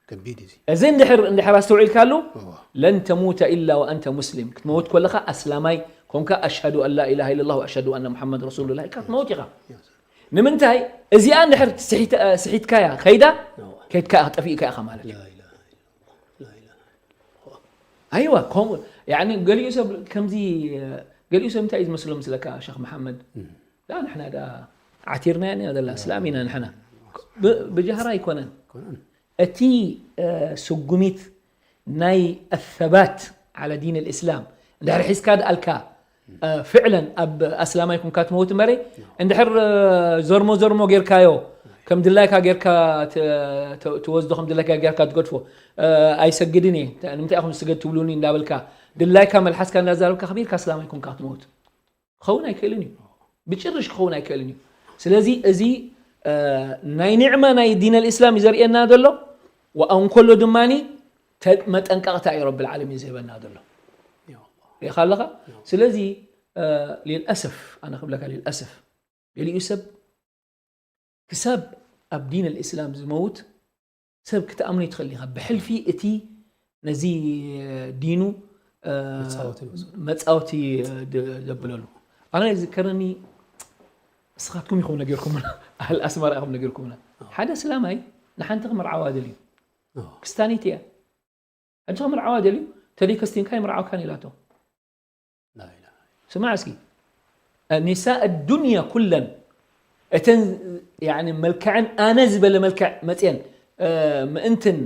ከቢድ እዩ። እዚ እንድሕር እንድሕር ኣስተውዒልካሉ ለን ተሙተ ኢላ ወኣንተ ሙስሊም ክትመውት ከለኻ ኣስላማይ ኮንካ ኣሽሃዱ ኣን ላ ኢላሃ ኢለላህ ወኣሽሃዱ ኣነ ሙሓመድ ረሱሉላህ ኢልካ ክትመውት ኢኻ። ንምንታይ እዚኣ እንድሕር ስሒትካያ ከይዳ ከይድካ ጠፊእካ ኢኻ ማለት እዩ። ኣይዋ ከምኡ ያኒ ገሊኡ ሰብ ከምዚ ገሊኡ ሰብ እንታይ እዩ ዝመስሎ ምስለካ ሸኽ መሓመድ ላ ንሕና ዳ ዓቲርናያ ኒና ዘላ እስላም ኢና ንሕና ብጃህራ ኣይኮነን እቲ ስጉሚት ናይ ኣሰባት ዓላ ዲን ልእስላም እንድሕር ሒዝካ ድኣልካ ፍዕለን ኣብ ኣስላማይ ኩንካ ትመውት እምበረ እንድሕር ዘርሞ ዘርሞ ጌርካዮ ከም ድላይካ ጌርካ ትወስዶ ከም ድላይካ ጌርካ ትገድፎ ኣይሰግድን እየ ንምንታይ ኢኹም ስገድ ትብሉኒ እንዳበልካ ድላይካ መልሓስካ እንዳዛረብካ ከመይ ኢልካ ኣስላማይ ኩንካ ክትመውት ክኸውን ኣይክእልን እዩ ብጭርሽ ክኸውን ኣይክእልን እዩ ስለዚ እዚ ናይ ኒዕማ ናይ ዲን ልእስላም እዩ ዘርእየና ዘሎ ወኣንከሎ ድማ መጠንቀቕታ እዩ ረብል ዓለሚን ዝህበና ዘሎ ሪኻ ኣለኻ ስለዚ ሊልኣሰፍ ኣነ ክብለካ ሊልኣሰፍ ገሊኡ ሰብ ክሳብ ኣብ ዲን ልእስላም ዝመውት ሰብ ክትኣምኖ ይትኽእል ኢኻ ብሕልፊ እቲ ነዚ ዲኑ መፃወቲ ዘብለሉ ኣነ ዝከረኒ ንስኻትኩም ኢኹም ነጊርኩምና ኣህል ኣስመራ ኢኹም ነጊርኩምና ሓደ እስላማይ ንሓንቲ ክምርዓዋ ደልዩ ክስታኒት እያ ሕጂ ክምርዓዋ ደልዩ ተደይ ከስቲንካ ይምርዓወካን ኢላቶ ስማዕ እስኪ ኒሳእ ዱንያ ኩለን እተን መልክዐን ኣነ ዝበለ መልክዕ መፅየን ምእንትን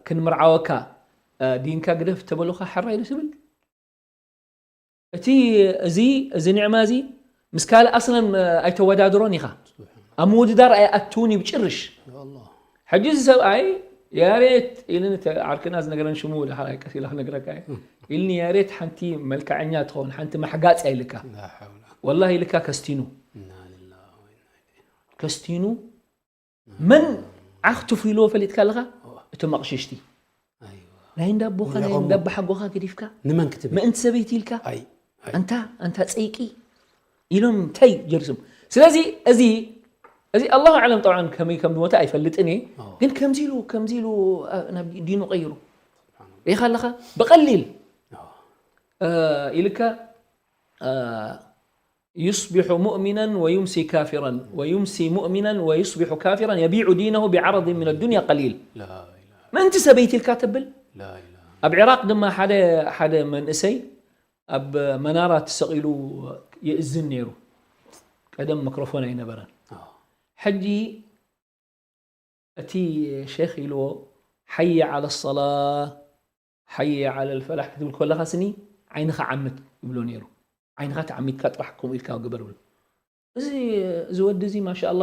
ክንምርዓወካ ዲንካ ግደፍ ተበሉካ ሓራይ ዶ ትብል እቲ እዚ እዚ ኒዕማ እዚ ምስ ካልእ ኣስለን ኣይተወዳድሮን ኢኻ ኣብ ምውድዳር ኣይኣትውን እዩ ብጭርሽ ሕጂ እዚ ሰብኣይ ያሬት ኢልን ዓርክና ዝነገረን ሽሙ ድሓር ኣይቀስ ኢላ ክነግረካ እየ ኢልኒ ያሬት ሓንቲ መልክዐኛ ትኸውን ሓንቲ ማሕጋፅ ኢልካ ወላሂ ኢልካ ከስቲኑ ከስቲኑ መን ዓኽትፉ ኢልዎ ፈሊጥካ ኣለኻ እቶም ኣቕሽሽቲ ናይ እንዳቦኻ ናይ እንዳባሓጎኻ ገዲፍካ ንመን ክትብል ምእንቲ ሰበይቲ ኢልካ ኣንታ ኣንታ ፀይቂ ኢሎም እንታይ ጀርሶም ስለዚ እዚ እዚ ኣላሁ ኣዕለም ጠብዓን ከመይ ከም ዝሞተ ኣይፈልጥን እየ ግን ከምዚ ኢሉ ከምዚ ኢሉ ናብ ዲኑ ቀይሩ ሪኢኻ ኣለኻ ብቐሊል ኢልካ يصبح مؤمنا ويمسي كافرا ويمسي مؤمنا ويصبح كافرا يبيع دينه بعرض من الدنيا قليل ምእንቲ ሰበይቲ ኢልካ ተብል ኣብ ዒራቅ ድማ ሓደ ሓደ መንእሰይ ኣብ መናራ ተሰቒሉ ይእዝን ነይሩ ቀደም መክሮፎን ኣይነበረን ሕጂ እቲ ሼኽ ኢልዎ ሓየ ዓለ ሰላ ሓየ ዓለ ልፈላሕ ክትብል ከለኻ ስኒ ዓይንኻ ዓምት ይብሎ ነይሩ ዓይንኻ ተዓሚትካ ጥራሕ ከምኡ ኢልካ ግበር ብሎ እዚ እዚ ወዲ እዚ ማሻ ኣላ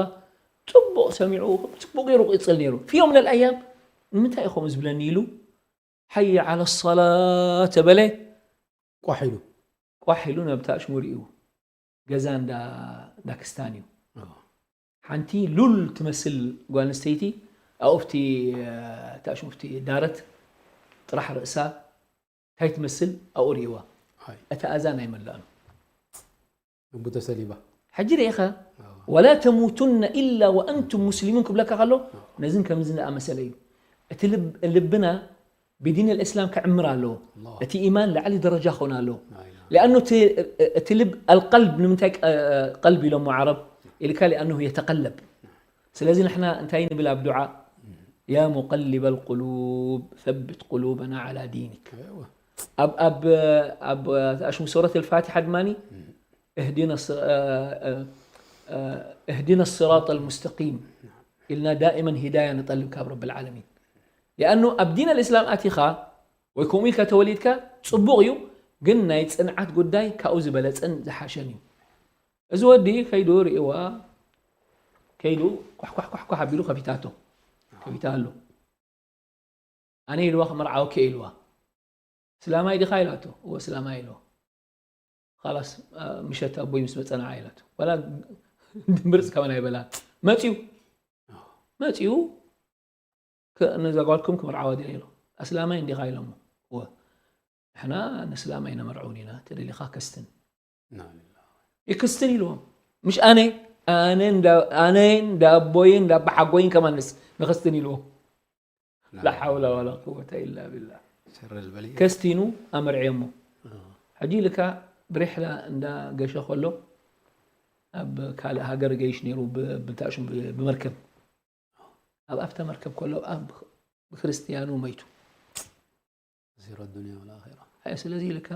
ፅቡቕ ሰሚዑ ፅቡቕ ገይሩ ክቅፅል ነይሩ ፊ ዮም ለልኣያም ንምንታይ እዩ ከምኡ ዝብለኒ ኢሉ ሓየ ዓለ ሰላ ተበለ ቋሕ ኢሉ ቋሕ ኢሉ ነብታ ኣሽሙር እዩ ገዛ እንዳ ክስታን እዩ ሓንቲ ሉል ትመስል ጓል ኣንስተይቲ ኣብኡ ኣብቲ ታሽሙ ኣብቲ ዳረት ጥራሕ ርእሳ እንታይ ትመስል ኣብኡ ርእይዋ። ኣይ እቲ ኣዛን ኣይመለኣን። ልቡ ተሰሊባ። ሕጂ ርኢኻ ወላ ተሙቱነ ኢላ ወኣንቱም ሙስሊሙን ክብለካ ከሎ ነዝን ከምዝን ዝኣመሰለ እዩ። እቲ ልብ- ልብና ብዲን ልእስላም ክዕምር ኣለዎ። ኣላሁ እቲ ኢማን ላዕሊ ደረጃ ክኾን ኣለዎ። ላኢላሃ ሊኣኑ እቲ እቲ ልብ ኣልቀልብ ንምንታይ ቀ- ቀልብ ኢሎሞ ዓረብ ኢልካ ሊኣነሁ የተቀለብ። ስለዚ ንሕና እንታይ ንብል ኣብ ዱዓ ያ ሙቀልበ ልቁሉብ ثبت قلوبنا على دينك። እወ። ኣብ ኣብ ኣብ ኣሽሙ ሱረት الفاتحة ድማ اهدنا الص- اهدنا الصراط المستقيم ኢልና ዳኢመን ሂዳያ ንጠልብ ካብ ረብ ልዓለሚን። ሊኣኑ ኣብ ዲን ልእስላም ኣቲኻ ወይ ከምኡ ኢልካ ተወሊድካ ጽቡቕ እዩ፣ ግን ናይ ጽንዓት ጉዳይ ካብኡ ዝበለጸን ዝሓሸን እዩ። እዚ ወዲ ከይዱ ርእይዋ ከይዱ ኳሕኳሕኳሕኳሕ ኣቢሉ ከፊታቶ ከፊታ ኣሎ። ኣነ ኢልዋ ክምርዓወኪ እየ ኢልዋ። እስላማይ ዲኻ ኢላቶ። እወ እስላማይ ኢልዋ። ኻላስ ምሸት ኣቦይ ምስ መጸ ንዓ ኢላቶ። ዋላ ድምብርጽ ከማን ኣይበላን። መጺኡ መጺኡ ነዛ ጓልኩም ክምርዓዋ ድለ ኢሎ። ኣስላማይ እንዲኻ ኢሎሞ። እወ ንሕና ንስላማይ ነመርዕውን ኢና ተደሊኻ ከስትን ይክስትን ኢልዎም። ምሽ ኣነ ኣነ እንዳ ኣቦይን እንዳ ኣባሓጎይን ከማንስ ንክስትን ኢልዎም። ላሓውላ ዋላ ቁወተ ኢላ ቢላ። ከስቲኑ ኣመርዕዮሞ። ሕጂ ልካ ብሪሕላ እንዳ ገሸ ከሎ ኣብ ካልእ ሃገር ገይሽ ነይሩ ብታሽም ብመርከብ ኣብ ኣብታ መርከብ ከሎ ኣብ ብክርስትያኑ መይቱ። زير الدنيا والآخرة. ስለዚ ኢልካ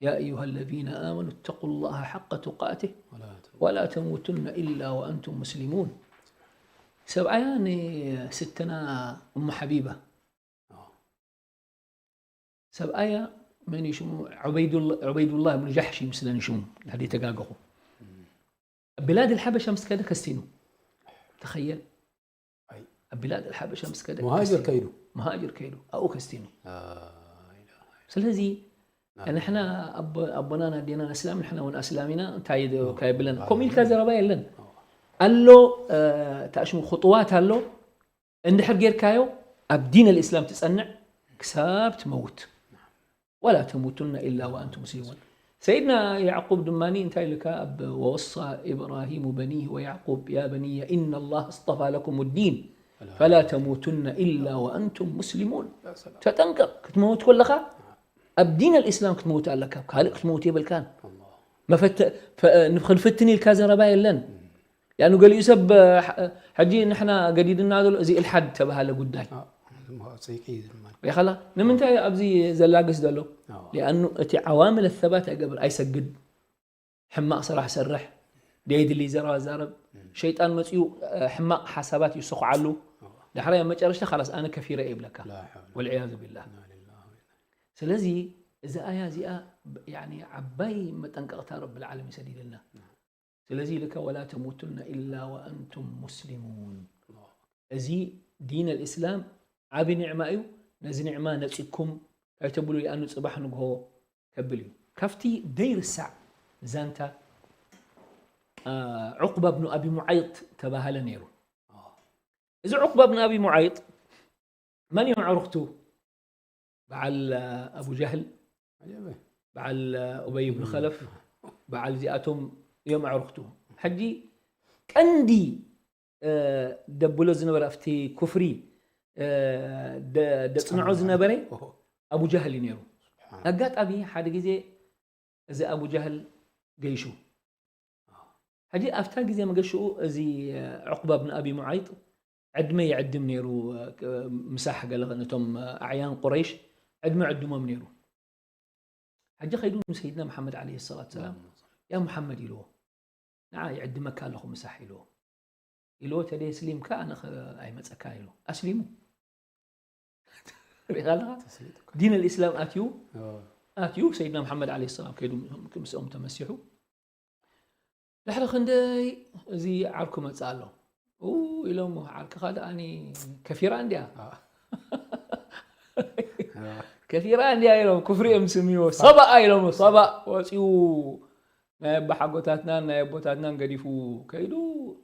يا أيها الذين آمنوا اتقوا الله حق تقاته ولا تموتن إلا وأنتم مسلمون. ሰብኣያ ንስትና እሙ ሓቢባ ሰብኣያ መን እዩ ሽሙ? ዑበይዱላህ ብን ጃሕሽ ይምስለኒ ሽሙ፣ ድሕሪ ተጋገኹ። ብላድ ልሓበሻ ምስ ከደ ከስቲኑ። ተኸየል። ኣብ ብላድ ልሓበሻ ምስ ከደ ሙሃጅር ከይዱ። ሙሃጅር ከይዱ ኣብኡ ከስቲኑ። ስለዚ ንሕና ኣቦናን ኣዴናን ኣስላም ንሕና እውን ኣስላም ኢና እንታይ ከየብለና ከምኡ ኢልካ ዘረባ የለን። ኣሎ ታሽሙ ክጥዋት ኣሎ እንድሕር ጌርካዮ ኣብ ዲን ልእስላም ትጸንዕ ክሳብ ትመውት። ولا تموتن إلا وأنتم مسلمون. سيدنا يعقوب ድማ እንታይ ኢልካ ኣብ ووصى إبراهيم بنيه ويعقوب يا بني إن الله اصطفى لكم الدين فلا تموتن إلا وأنتم مسلمون. ተጠንቀቕ ክትመውት ከለኻ ኣብ ዲን ልእስላም ክትመውት ኣለካ ካልእ ክትመውት የብልካን። ክንፍትን ኢልካ ዘረባ የለን። ያኑ ገሊኡ ሰብ ሕጂ ንሕና ገዲድና ዘሎ እዚ እልሓድ ተባሃለ ጉዳይ ሪኻላ ንምንታይ ኣብዚ ዘላግስ ዘሎ ሊኣኑ እቲ ዓዋምል ሰባት ኣይገብር ኣይሰግድ ሕማቕ ስራሕ ሰርሕ ደይድሊ ዘረባ ዛረብ ሸይጣን መፅኡ ሕማቕ ሓሳባት ይስኹዓሉ ዳሕራይ ኣብ መጨረሽታ ካላስ ኣነ ከፊረ ይብለካ ወልዕያዙ ቢላህ ስለዚ እዚ ኣያ እዚኣ ዓባይ መጠንቀቕታ ረብልዓለም ይሰዲደልና ስለዚ ኢልካ ولا تموتن إلا وأنتم مسلمون እዚ ዲን الإسلام ዓቢ ኒዕማ እዩ ነዚ ኒዕማ ነፂኩም ኣይተብሉ ይኣኑ ፅባሕ ንግሆ ከብል እዩ ካብቲ ደይርሳዕ ዛንታ ዑቅባ ብኑ ኣቢ ሙዓይጥ ተባሃለ ነይሩ እዚ ዑቅባ ብን ኣቢ ሙዓይጥ መን እዮም ኣዕሩኽቱ በዓል ኣቡ ጀህል በዓል ኡበይ ብን ኸለፍ በዓል እዚኣቶም እዮም ኣዕሩኽቱ ሕጂ ቀንዲ ደብሎ ዝነበረ ኣብቲ ኩፍሪ ደፅንዖ ዝነበረ ኣቡ ጀህል እዩ ነይሩ ኣጋጣሚ ሓደ ግዜ እዚ ኣቡ ጀህል ገይሹ ሕጂ ኣብታ ግዜ መገሽኡ እዚ ዑቅባ ብን ኣቢ ሙዓይጥ ዕድመ ይዕድም ነይሩ ምሳሕ ገለ ነቶም ኣዕያን ቁረይሽ ዕድመ ዕድሞም ነይሩ ሕጂ ከይዱ ንሰይድና መሓመድ ዓለ ሰላት ሰላም ያ ሙሓመድ ኢልዎ ንዓ ይዕድመካ ኣለኹ ምሳሕ ኢልዎ ኢልዎ ተደይ ስሊምካ ኣነ ኣይመፀካን ኢሉ ኣስሊሙ ሪኻ ኣለኻ ዲን ልእስላም ኣትዩ ኣትዩ ሰይድና መሓመድ ዓለ ሰላም ከይዱ ምስኦም ተመሲሑ ድሕሪ ክንደይ እዚ ዓርኩ መፅእ ኣሎ ኢሎም ዓርክኻ ደኣኒ ከፊራ እንድያ ከፊራ እንድያ ኢሎም ክፍሪ እዮም ስምዎ ሰባኣ ኢሎም ሰባእ ወፂኡ ናይ ኣባሓጎታትናን ናይ ኣቦታትናን ገዲፉ ከይዱ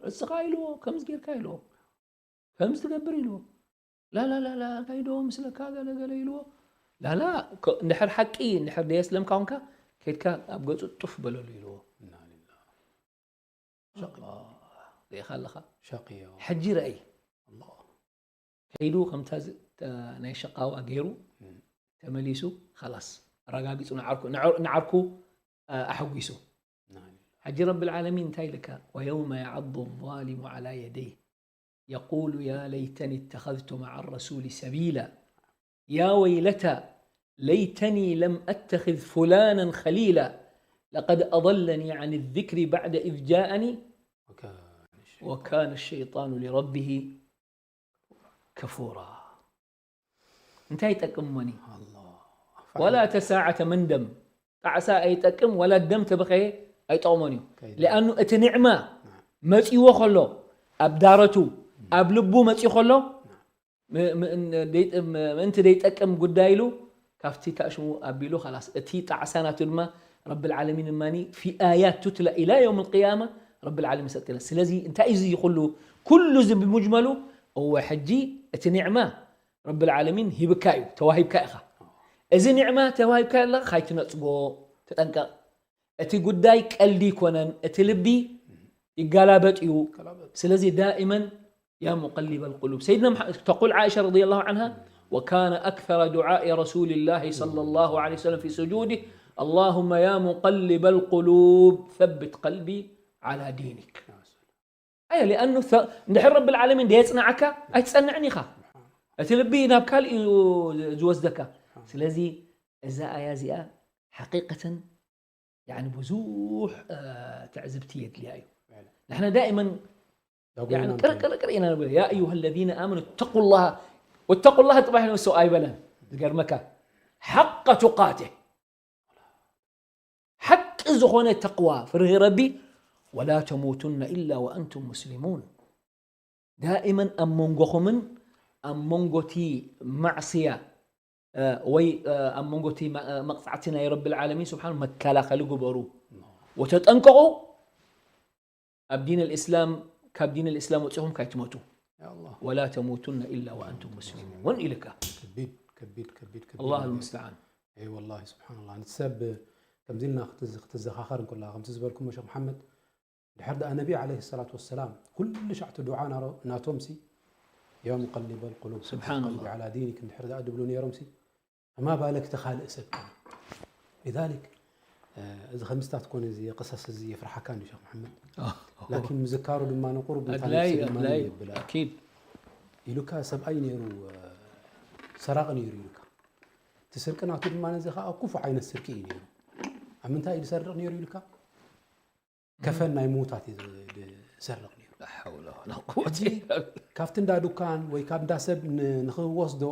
እስኻ ኢልዎ፣ ከምዚ ጌርካ ኢልዎ፣ ከምዚ ትገብር ኢልዎ። ላላ ላላ እንታይ ዶ ምስለካ ገለ ገለ ኢልዎ። ላላ፣ ኮ- እንድሕር ሓቂ እንድሕር ደየስለምካ ኮንካ፣ ከይድካ ኣብ ገጹ ጡፍ በለሉ ኢልዎ። ኢና ሊላህ። ሸቂ። ኣላህ፣ ርኢኻ ኣለኻ። ሸቂዮ። ሕጂ ረኣይ። ኣላህ። ከይዱ ከምታ ዝ- ተ- ናይ ሸቃዋ ገይሩ፣ እም። ተመሊሱ፣ ኸላስ፣ ኣረጋጊጹ፣ ንዓርኩ ንዓር- ንዓርኩ፣ ኣ- ኣሐጒሱ። ኢና ሊላህ። ሕጂ ረብል ዓለሚን እንታይ ኢልካ? ويوم يعض الظالم على يديه يقول يا ليتني اتخذت مع الرسول سبيلا يا ويلتى ليتني لم أتخذ فلانا خليلا لقد أضلني عن الذكر بعد إذ جاءني وكان الشيطان وكان الشيطان لربه كفورا. እንታይ ይጠቅም ሞኒ? ኣላህ። ولا تساعة مندم. ጣዕሳ ኣይጠቅም፣ ወላ ደም ተበኸየ ኣይጠቕሞን እዩ። ከይዳ። لأنه እቲ ኒዕማ መጺዎ ከሎ፣ ኣብ ዳረቱ፣ ኣብ ልቡ መጺኡ ከሎ፣ ም- ም- ን- ደይ- ም- ምእንቲ ደይጠቅም ጉዳይ ኢሉ ካብቲ ታሽሙ ኣቢሉ ኸላስ። እቲ ጣዕሳ ናቱ ድማ ረብል ዓለሚን ድማ في آيات تتلى إلى يوم القيامة ረብል ዓለሚን ሰጥላ። ስለዚ እንታይ እዩ እዚ ኩሉ፣ ኩሉ እዚ ብሙጅመሉ? እወ ሕጂ እቲ ኒዕማ ረብል ዓለሚን ሂብካ እዩ፣ ተዋሂብካ ኢኻ። እዚ ኒዕማ ተዋሂብካ ኣለኻ፣ ካይትነጽጎ ተጠንቀቕ። እቲ ጉዳይ ቀልዲ ኣይኮነን። እቲ ልቢ ይጋላበጥ እዩ። ስለዚ دائما يا مقلب القلوب سيدنا محمد تقول عائشة رضي الله عنها وكان أكثر دعاء رسول الله صلى الله عليه وسلم في سجوده اللهم يا مقلب القلوب ثبت قلبي على دينك. ኣየ لأنه ث- እንድሕር ረብል ዓለሚን ደየጽንዓካ ኣይትጸንዕን ኢኻ። እቲ ልቢ ናብ ካልእ እዩ ዝወስደካ። ስለዚ እዛ ኣያ እዚኣ ሓቂቀተን ያኒ ብዙሕ እ፣ ትዕዝብቲ የድልያ እዩ። ንሕና ዳኢመን ዳጎና ቅርቅርቅር ኢና ንብል يا أيها الذين آمنوا اتقوا الله واتقوا الله ጥባሕ ንሱ ኣይበለን። ዝገርመካ حق تقاته ሓቂ ዝኾነ ተቕዋ ፍርሂ ረቢ ولا تموتن إلا وأنتم مسلمون دائما ኣብ መንጎኹምን ኣብ መንጎቲ ማዕስያ እ፣ ወይ እ፣ ኣብ መንጎቲ ማ- እ፣ መቕጻዕቲ ናይ ረብል ዓለሚን ስብሓን መከላኸሊ ግበሩ ወተጠንቀቑ ኣብ ዲን الإسلام ካብ ዲን الإسلام ወፂኹም ካይትመቱ يا الله ولا تموتن إلا وأنتم مسلمون ኢልካ ከቢድ ከቢድ ከቢድ ከቢድ الله ነገር። المستعان اي والله سبحان الله። ነቲ ሰብ ከምዚ ኢልና ክትዝ- ክትዘኻኸር እንከላ ከምቲ ዝበልኩሞ ሸክ መሓመድ ድሕር ደኣ ነቢ عليه الصلاة والسلام ኩሉ ሻዕቲ ዱዓ ናሮ- ናቶም ሲ يا مقلب القلوب ثبت سبحان قلبي الله. على دينك እንድሕር ደኣ ድብሉ ነይሮም ሲ فما بالك ተኻልእ ሰብ لذلك እዚ ከምስታት ኮነ እዚ ቅሰስ እዚ የፍርሓካ እንዲ ሸክ መሓመድ ላኪን ምዝካሩ ድማ ንቁሩብ ነታ أدلاي ነፍሲ ድማ أدلاي የብላ أكيد ኢሉካ ሰብኣይ ነይሩ ሰራቂ ነይሩ ኢሉካ እቲ ስርቂ ናቱ ድማ ነዚ ከዓ ክፉ ዓይነት ስርቂ እዩ ነይሩ ኣብ ምንታይ እዩ ዝሰርቅ ነይሩ ኢሉካ ከፈን ናይ ምዉታት እዩ ዝሰርቅ ነይሩ لا حول ولا قوة ሕጂ ካብቲ እንዳ ዱካን ወይ ካብ እንዳ ሰብ ን- ንክወስዶ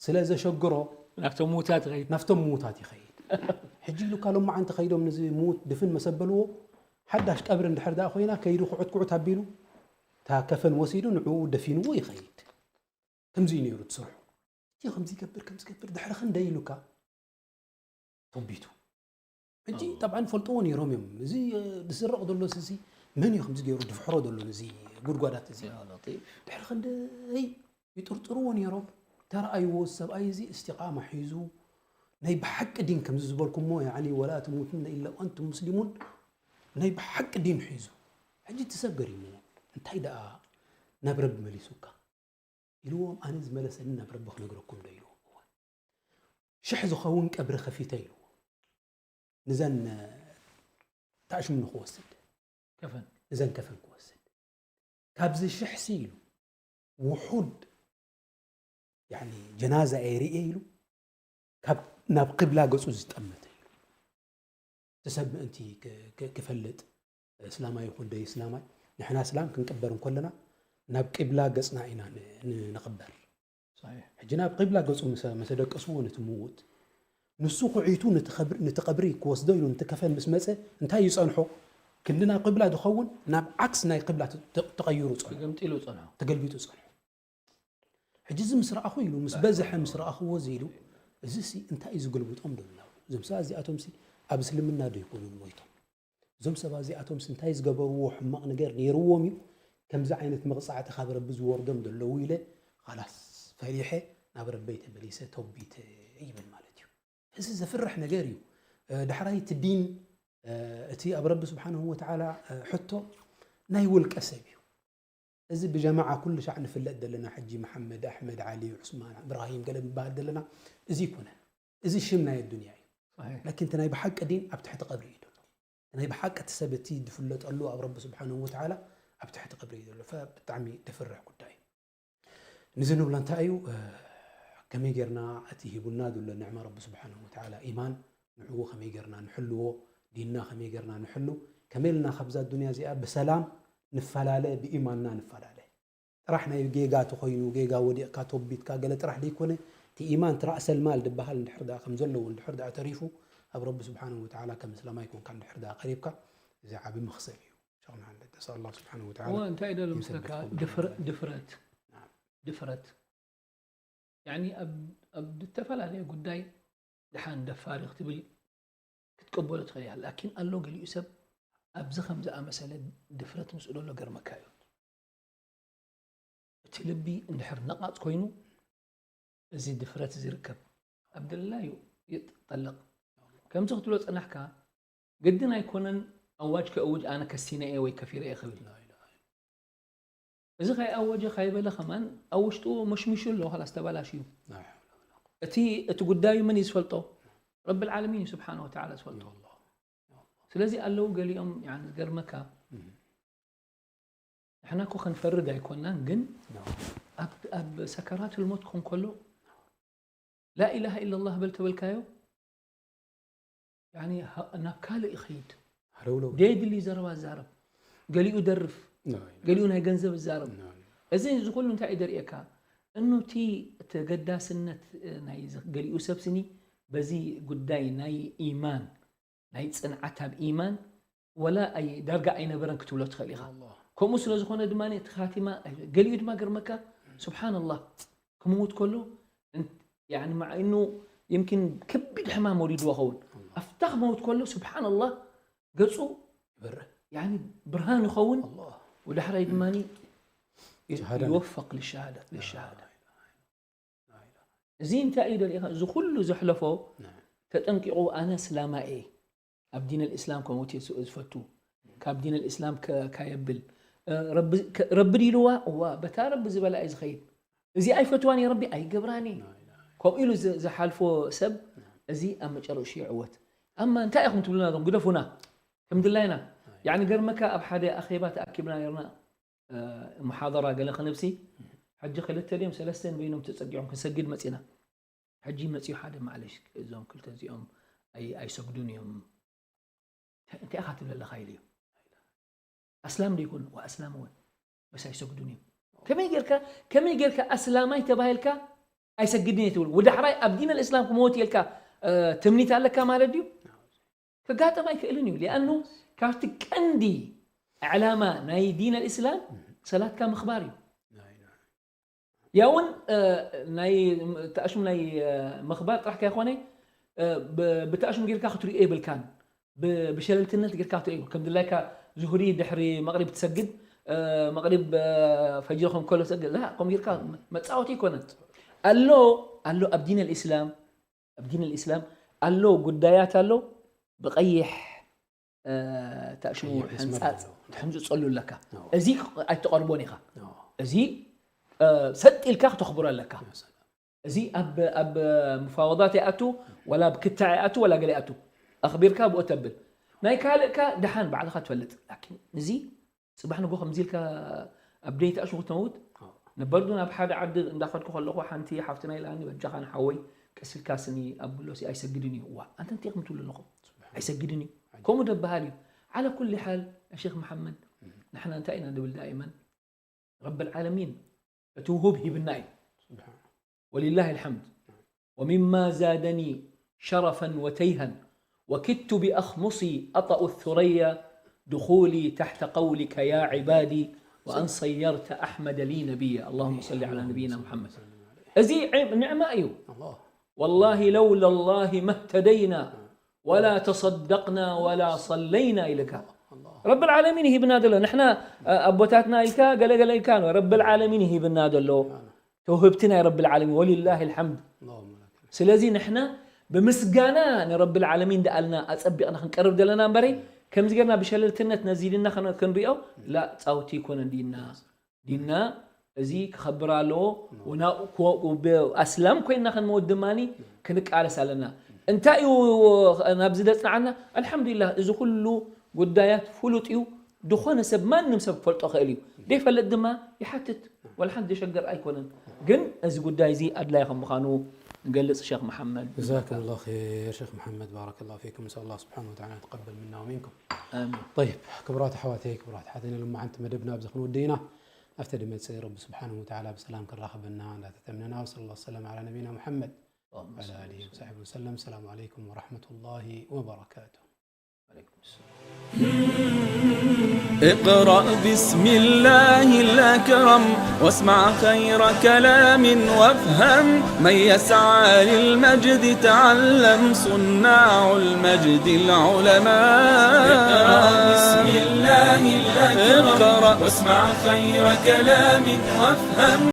ስለ ዘሸግሮ ናብቶም ምዉታት ኸይድ ናብቶም ምዉታት ይኸይድ ሕጂ ኢሉካ ሎማዓንቲ ከይዶም ነዚ ምዉት ድፍን መሰበልዎ ሓዳሽ ቀብሪ እንድሕር ደኣ ኮይና ከይዱ ክዑት ክዑት ኣቢሉ እታ ከፈን ወሲዱ ንዕኡ ደፊንዎ ይኸይድ ከምዚ እዩ ነይሩ ትሰርሑ እቲ ከምዚ ይገብር ከምዚ ይገብር ድሕሪ ክንደይ ኢሉካ ተቢቱ ሕጂ ጠብዓ ፈልጥዎ ነይሮም እዮም እዚ ዝስረቕ ዘሎ እዚ መን እዩ ከምዚ ገይሩ ድፍሕሮ ዘሎ እዚ ጉድጓዳት እዚ يا لطيف ድሕሪ ክንደይ ይጥርጥርዎ ነይሮም ተረኣይዎ ሰብኣይ እዚ እስቲቃማ ሒዙ ናይ ብሓቂ ዲን ከምዚ ዝበልኩሞ ያኒ ወላ ትሙቱና ኢላ ኣንቱም ሙስሊሙን ናይ ብሓቂ ዲን ሒዙ ሕጂ እቲ ሰብ ገሪምዎ እንታይ ደኣ ናብ ረቢ መሊሱካ ኢልዎም ኣነ ዝመለሰኒ ናብ ረቢ ክነግረኩም ዶ ኢልዎም እወ ሽሕ ዝኸውን ቀብሪ ከፊተ ኢልዎ ንዘን ታሽሙ ንክወስድ كفن እዘን ከፈን ክወስድ ካብዚ ሽሕ ሲ ኢሉ ውሑድ ያኒ ጀናዛ እየ ርእየ ኢሉ ካብ ናብ ቅብላ ገጹ ዝጠመተ ኢሉ እቲ ሰብ ምእንቲ ክ- ክ- ክፈልጥ እስላማይ ይኹን ደይ እስላማይ ንሕና እስላም ክንቅበር እንከለና ናብ ቅብላ ገጽና ኢና ን- ን- ንቕበር صحيح ሕጂ ናብ ቅብላ ገጹ መሰ- መሰደቀስዎ ነቲ ምዉት ንሱ ኩዒቱ ነቲ ኸብሪ- ነቲ ቀብሪ ክወስዶ ኢሉ ነቲ ከፈን ምስ መጸ እንታይ ይጸንሖ ክንዲ ናብ ቅብላ ዝኸውን ናብ ዓክስ ናይ ቅብላ ተ- ተ- ተቐይሩ ጸንሖ ተገምጢሉ ጸንሖ ተገልቢጡ ጸንሖ ሕጂ እዚ ምስ ረኣኹ ኢሉ ምስ በዝሐ ምስ ረኣኽዎ እዚ ኢሉ እዚ ሲ እንታይ እዩ ዝግልብጦም ደሎ እዞም ሰባት እዚኣቶም ሲ ኣብ እስልምና ዶ ይኮኑን ሞይቶም እዞም ሰባት እዚኣቶም ሲ እንታይ ዝገበርዎ ሕማቕ ነገር ነይርዎም እዩ ከምዚ ዓይነት መቕጻዕቲ ካብ ረቢ ዝወርዶም ዘለዉ ኢለ ኻላስ ፈሪሐ ናብ ረበይ ተመሊሰ ተውቢተ ይብል ማለት እዩ። እዚ ዘፍርሕ ነገር እዩ። እ፣ ዳሕራይ እቲ ዲን፣ እ፣ እቲ ኣብ ረቢ ስብሓንሁ ወተዓላ፣ እ፣ ሕቶ ናይ ውልቀ ሰብ እዩ። እዚ ብጀማዓ ኩሉ ሻዕ ንፍለጥ ዘለና ሕጂ መሓመድ፣ ኣሕመድ፣ ዓሊ፣ ዑስማን፣ እብራሂም ገለ ንበሃል ዘለና እዚ ይኮነን። እዚ ሽም ናይ ኣዱንያ እዩ። صحيح ላኪን እቲ ናይ ብሓቂ ዲን ኣብ ትሕቲ ቀብሪ እዩ ዘሎ። እቲ ናይ ብሓቂ እቲ ሰብ እቲ ዝፍለጠሉ ኣብ ረቢ ስብሓንሁ ወተዓላ ኣብ ትሕቲ ቀብሪ እዩ ዘሎ። ፈ-፣ ብጣዕሚ ደፍርሕ ጉዳይ እዩ። ንዚ ንብሎ እንታይ እዩ? እ፣ ከመይ ጌርና እቲ ሂቡና ዘሎ ንዕማ ረቢ ስብሓንሁ ወተዓላ ኢማን ንዕኡ ከመይ ጌርና ንሕልዎ፣ ዲንና ከመይ ጌርና ንሕሉ፣ ከመይ ኢልና ካብዛ ዱንያ እዚኣ ብሰላም ንፈላለ፣ ብኢማንና ንፈላለ። ጥራሕ ናይ ጌጋ ተኾይኑ፣ ጌጋ ወዲቕካ ተወቢትካ ገለ ጥራሕ ዘይኮነ፣ እቲ ኢማን እቲ ራእሰል ማል ዝበሃል እንድሕር ደኣ ከም ዘለዎ እንድሕር ደኣ ተሪፉ፣ ኣብ ረቢ ስብሓንሁ ወተዓላ ከም እስላማይ ኮንካ እንድሕር ደኣ ቀሪብካ፣ እዚ ዓቢ መኽሰብ እዩ። ሸኽ መሓመድ፣ ነስኣል ኣላህ ስብሓንሁ ወተዓላ እወ እንታይ ኢለ ይሰብት ምስለካ ከብዱ ድፍረ- ማለት እዩ። ድፍረት ናም። ድፍረት ያኒ ኣብ ኣብ ዝተፈላለየ ጉዳይ ድሓን ደፋሪ ክትብል ክትቀበሎ ትኽእል ኢኻ። ላኪን ኣሎ ገሊኡ ሰብ ኣብዚ ከም ዝኣመሰለ ድፍረት ምስኡ ዘሎ ገርመካ እዩ። እቲ ልቢ እንድሕር ነቓጽ ኮይኑ እዚ ድፍረት እዚ ይርከብ። ኣብ ደላዩ ይጠልቕ። ከምዚ ክትብሎ ጸናሕካ ግድን ኣይኮነን ኣዋጅ ከእውጅ ኣነ ከሲነ እየ ወይ ከፊረ እየ ክብል። እዚ ከይኣወጀ ከይበለ ከማን ኣብ ውሽጡ መሽሚሹ ኣሎ ላስ ተባላሽዩ። እቲ እቲ ጉዳዩ መን እዩ ዝፈልጦ? ረቢ ልዓለሚን እዩ ስብሓን ወተዓላ ዝፈልጦ። ስለዚ ኣለዉ ገሊኦም ያኒ ዝገርመካ ንሕና እኮ ከንፈርድ ኣይኮናን ግን ኣብ ሰከራት ልሞት ክኾን ከሎ ላኢላሃ ኢላላህ በል ተበልካዮ ያኒ ናብ ካልእ ይኸይድ። ሃለውለው ደየድሊ ዘረባ ዛረብ፣ ገሊኡ ደርፍ፣ ገሊኡ ናይ ገንዘብ ዛረብ። እዚ እዚ ኩሉ እንታይ እዩ ደርእየካ? እኑ እቲ ተገዳስነት ናይ ገሊኡ ሰብ ስኒ በዚ ጉዳይ ናይ ኢማን ናይ ጽንዓት ኣብ ኢማን ወላ ኣይ ዳርጋ ኣይነበረን ክትብሎ ትኽእል ኢኻ። ከምኡ ስለ ዝኾነ ድማ እቲ ካቲማ ገሊኡ ድማ ገርመካ ስብሓንላህ ክምውት ከሎ ያኒ ማዕኑ ይምኪን ከቢድ ሕማም ወሪድዎ ኸውን ኣብታ ክመውት ከሎ ስብሓንላህ ገጹ ይበርህ ያኒ ብርሃን ይኸውን ኣላህ ወዳሕራይ ድማ ሸሃዳ ይወፈቅ ልሸሃዳ ልሸሃዳ እዚ እንታይ እዩ ደሊኻ እዚ ኩሉ ዘሕለፎ ተጠንቂቑ ኣነ እስላማ እየ ኣብ ዲን ልእስላም ከመውት ዝፈቱ ካብ ዲን ልእስላም ካየብል ረቢ ድልዋ እዋ በታ ረቢ ዝበላ እዩ ዝኸይድ እዚ ኣይፈትዋን እዩ ረቢ ኣይገብራን እዩ ከምኡ ኢሉ ዝሓልፎ ሰብ እዚ ኣብ መጨረሹ ይዕወት ኣማ እንታይ ኢኹም ትብሉና ዞም ግደፉና ከም ድላይና ያኒ ገርመካ ኣብ ሓደ ኣኼባ ተኣኪብና ነርና ሙሓደራ ገለ ክንብሲ ሕጂ ክልተ ድዮም ሰለስተን በይኖም ተፀጊዖም ክንሰግድ መፂና ሕጂ መፂኡ ሓደ ማዕለሽ እዞም ክልተ እዚኦም ኣይ- ኣይሰግዱን እዮም እንታይ ኢኻ ትብል ኣለኻ ኢሉ እዩ ኣስላም ዶ ይኮኑ ኣስላም እውን በስ ኣይሰግዱን እዮም ከመይ ጌርካ ከመይ ጌርካ ኣስላማይ ተባሂልካ ኣይሰግድን እየ ትብል ወዳሕራይ ኣብ ዲን ኣልእስላም ክመወት የልካ ትምኒት ኣለካ ማለት ድዩ ክጋጠም ኣይክእልን እዩ ሊኣኑ ካብቲ ቀንዲ ዕላማ ናይ ዲን ኣልእስላም ሰላትካ ምኽባር እዩ ያውን ናይ ተኣሽም ናይ ምኽባር ጥራሕ ከይኮነ ብተኣሽም ጌርካ ክትሪኦ የብልካን ብሸለልትነት ጌርካ ክትሪኦ ከም ድላይካ ዙህሪ ድሕሪ መቅሪብ ትሰግድ መቅሪብ ፈጅሪ ከም ከሎ ትሰግድ ላ ከም ጌርካ መፃወቲ ይኮነን ኣሎ ኣሎ ኣብ ዲን ኣልእስላም ኣብ ዲን ኣልእስላም ኣሎ ጉዳያት ኣሎ ብቀይሕ ተእሽሙ ሕንፃፅ ትሕምፅፀሉ ኣለካ እዚ ኣይትቐርቦን ኢኻ እዚ ሰጥ ኢልካ ክተኽብሮ ኣለካ እዚ ኣብ ምፋወዳት ይኣቱ ወላ ኣብ ክታዕ ይኣቱ ወላ ገለ ይኣቱ ኣኽቢርካ ብኡ ተብል ናይ ካልእካ ድሓን ባዕልኻ ትፈልጥ ላኪን እዚ ፅባሕ ንጎ ከምዚ ኢልካ ኣብ ደይታ እሹ ክትመውት ነበርዱ ናብ ሓደ ዓዲ እንዳኸድኩ ከለኹ ሓንቲ ሓፍትና ኢላኒ በጃኻ ንሓወይ ቀሲልካ ስኒ ኣብሎሲ ኣይሰግድን እዩ ዋ ኣንተ እንታይ ከም ትብሉ ኣለኹም ኣይሰግድን እዩ ከምኡ ደበሃል እዩ ዓለ ኩል ሓል ያ ሼክ መሓመድ ንሕና እንታይ ኢና ንብል ዳኢመን ረቢ ልዓለሚን እቲ ውሁብ ሂብና እዩ ወሊላህ ልሓምድ ومما زادني شرفا وتيها وكدت بأخمصي أطأ الثريا دخولي تحت قولك يا عبادي وأن صيرت أحمد لي نبيا اللهم صل على نبينا محمد እዚ ንዕማ እዩ والله لولا الله ما اهتدينا ولا تصدقنا ولا صلينا ኢልካ ረብል ዓለሚን ይሂብና ዘሎ። ንሕና ኣቦታትና ኢልካ ገለገለ ኢልካ፣ ረብል ዓለሚን ይሂብና ዘሎ። ተውህብቲ ናይ ረብል ዓለሚን፣ ወሊላሂ ልሓምድ። ስለዚ ንሕና ብምስጋና ንረብል ዓለሚን ደኣልና ኣጸቢቕና ክንቀርብ ዘለና እምበረይ፣ ከምዚ ጌርና ብሸለልትነት ነዚ ዲንና ከነ-፣ ክንሪኦ፣ ላ ጻውቲ ይኮነን ዲንና። ዲንና እዚ ክኸብር ኣለዎ። ወና-፣ ኮ-፣ ብ-፣ ኣስላም ኮይና ክንመውት ድማኒ ክንቃለስ ኣለና። እንታይ እዩ ናብዚ ዘጽንዓና? ኣልሓምዱሊላህ፣ እዚ ኩሉ ጉዳያት ፍሉጥ እዩ። ዝኾነ ሰብ፣ ማንም ሰብ ክፈልጦ ክእል እዩ። ዘይፈልጥ ድማ ይሓትት። ወላ ሓንቲ ዘሸገር ኣይኮነን። ግን እዚ ጉዳይ እዚ ኣድላይ ከም ምዃኑ ንገልጽ ሸኽ መሓመድ። جزاكم الله خير شيخ محمد، بارك الله فيكم، نسأل الله سبحانه وتعالى أن يتقبل منا ومنكم. ኣሚን። طيب ክቡራት ኣሕዋተይ ክቡራት ኣሓተይ፣ ሎማዓንቲ መደብና ኣብዚ ክንወድእ ኢና። ኣብቲ ድመፅእ ረቢ ስብሓንሁ ወተዓላ ብሰላም ክራኸበና እንዳተተምነና፣ وصلى الله وسلم على نبينا محمد وعلى آله وصحبه وسلم. السلام عليكم ورحمة الله وبركاته. عليكم السلام. اقرأ بسم الله الأكرم، واسمع خير كلام وافهم. من يسعى للمجد تعلم، صناع المجد العلماء. اقرأ بسم الله الأكرم، اقرأ. واسمع خير كلام وافهم.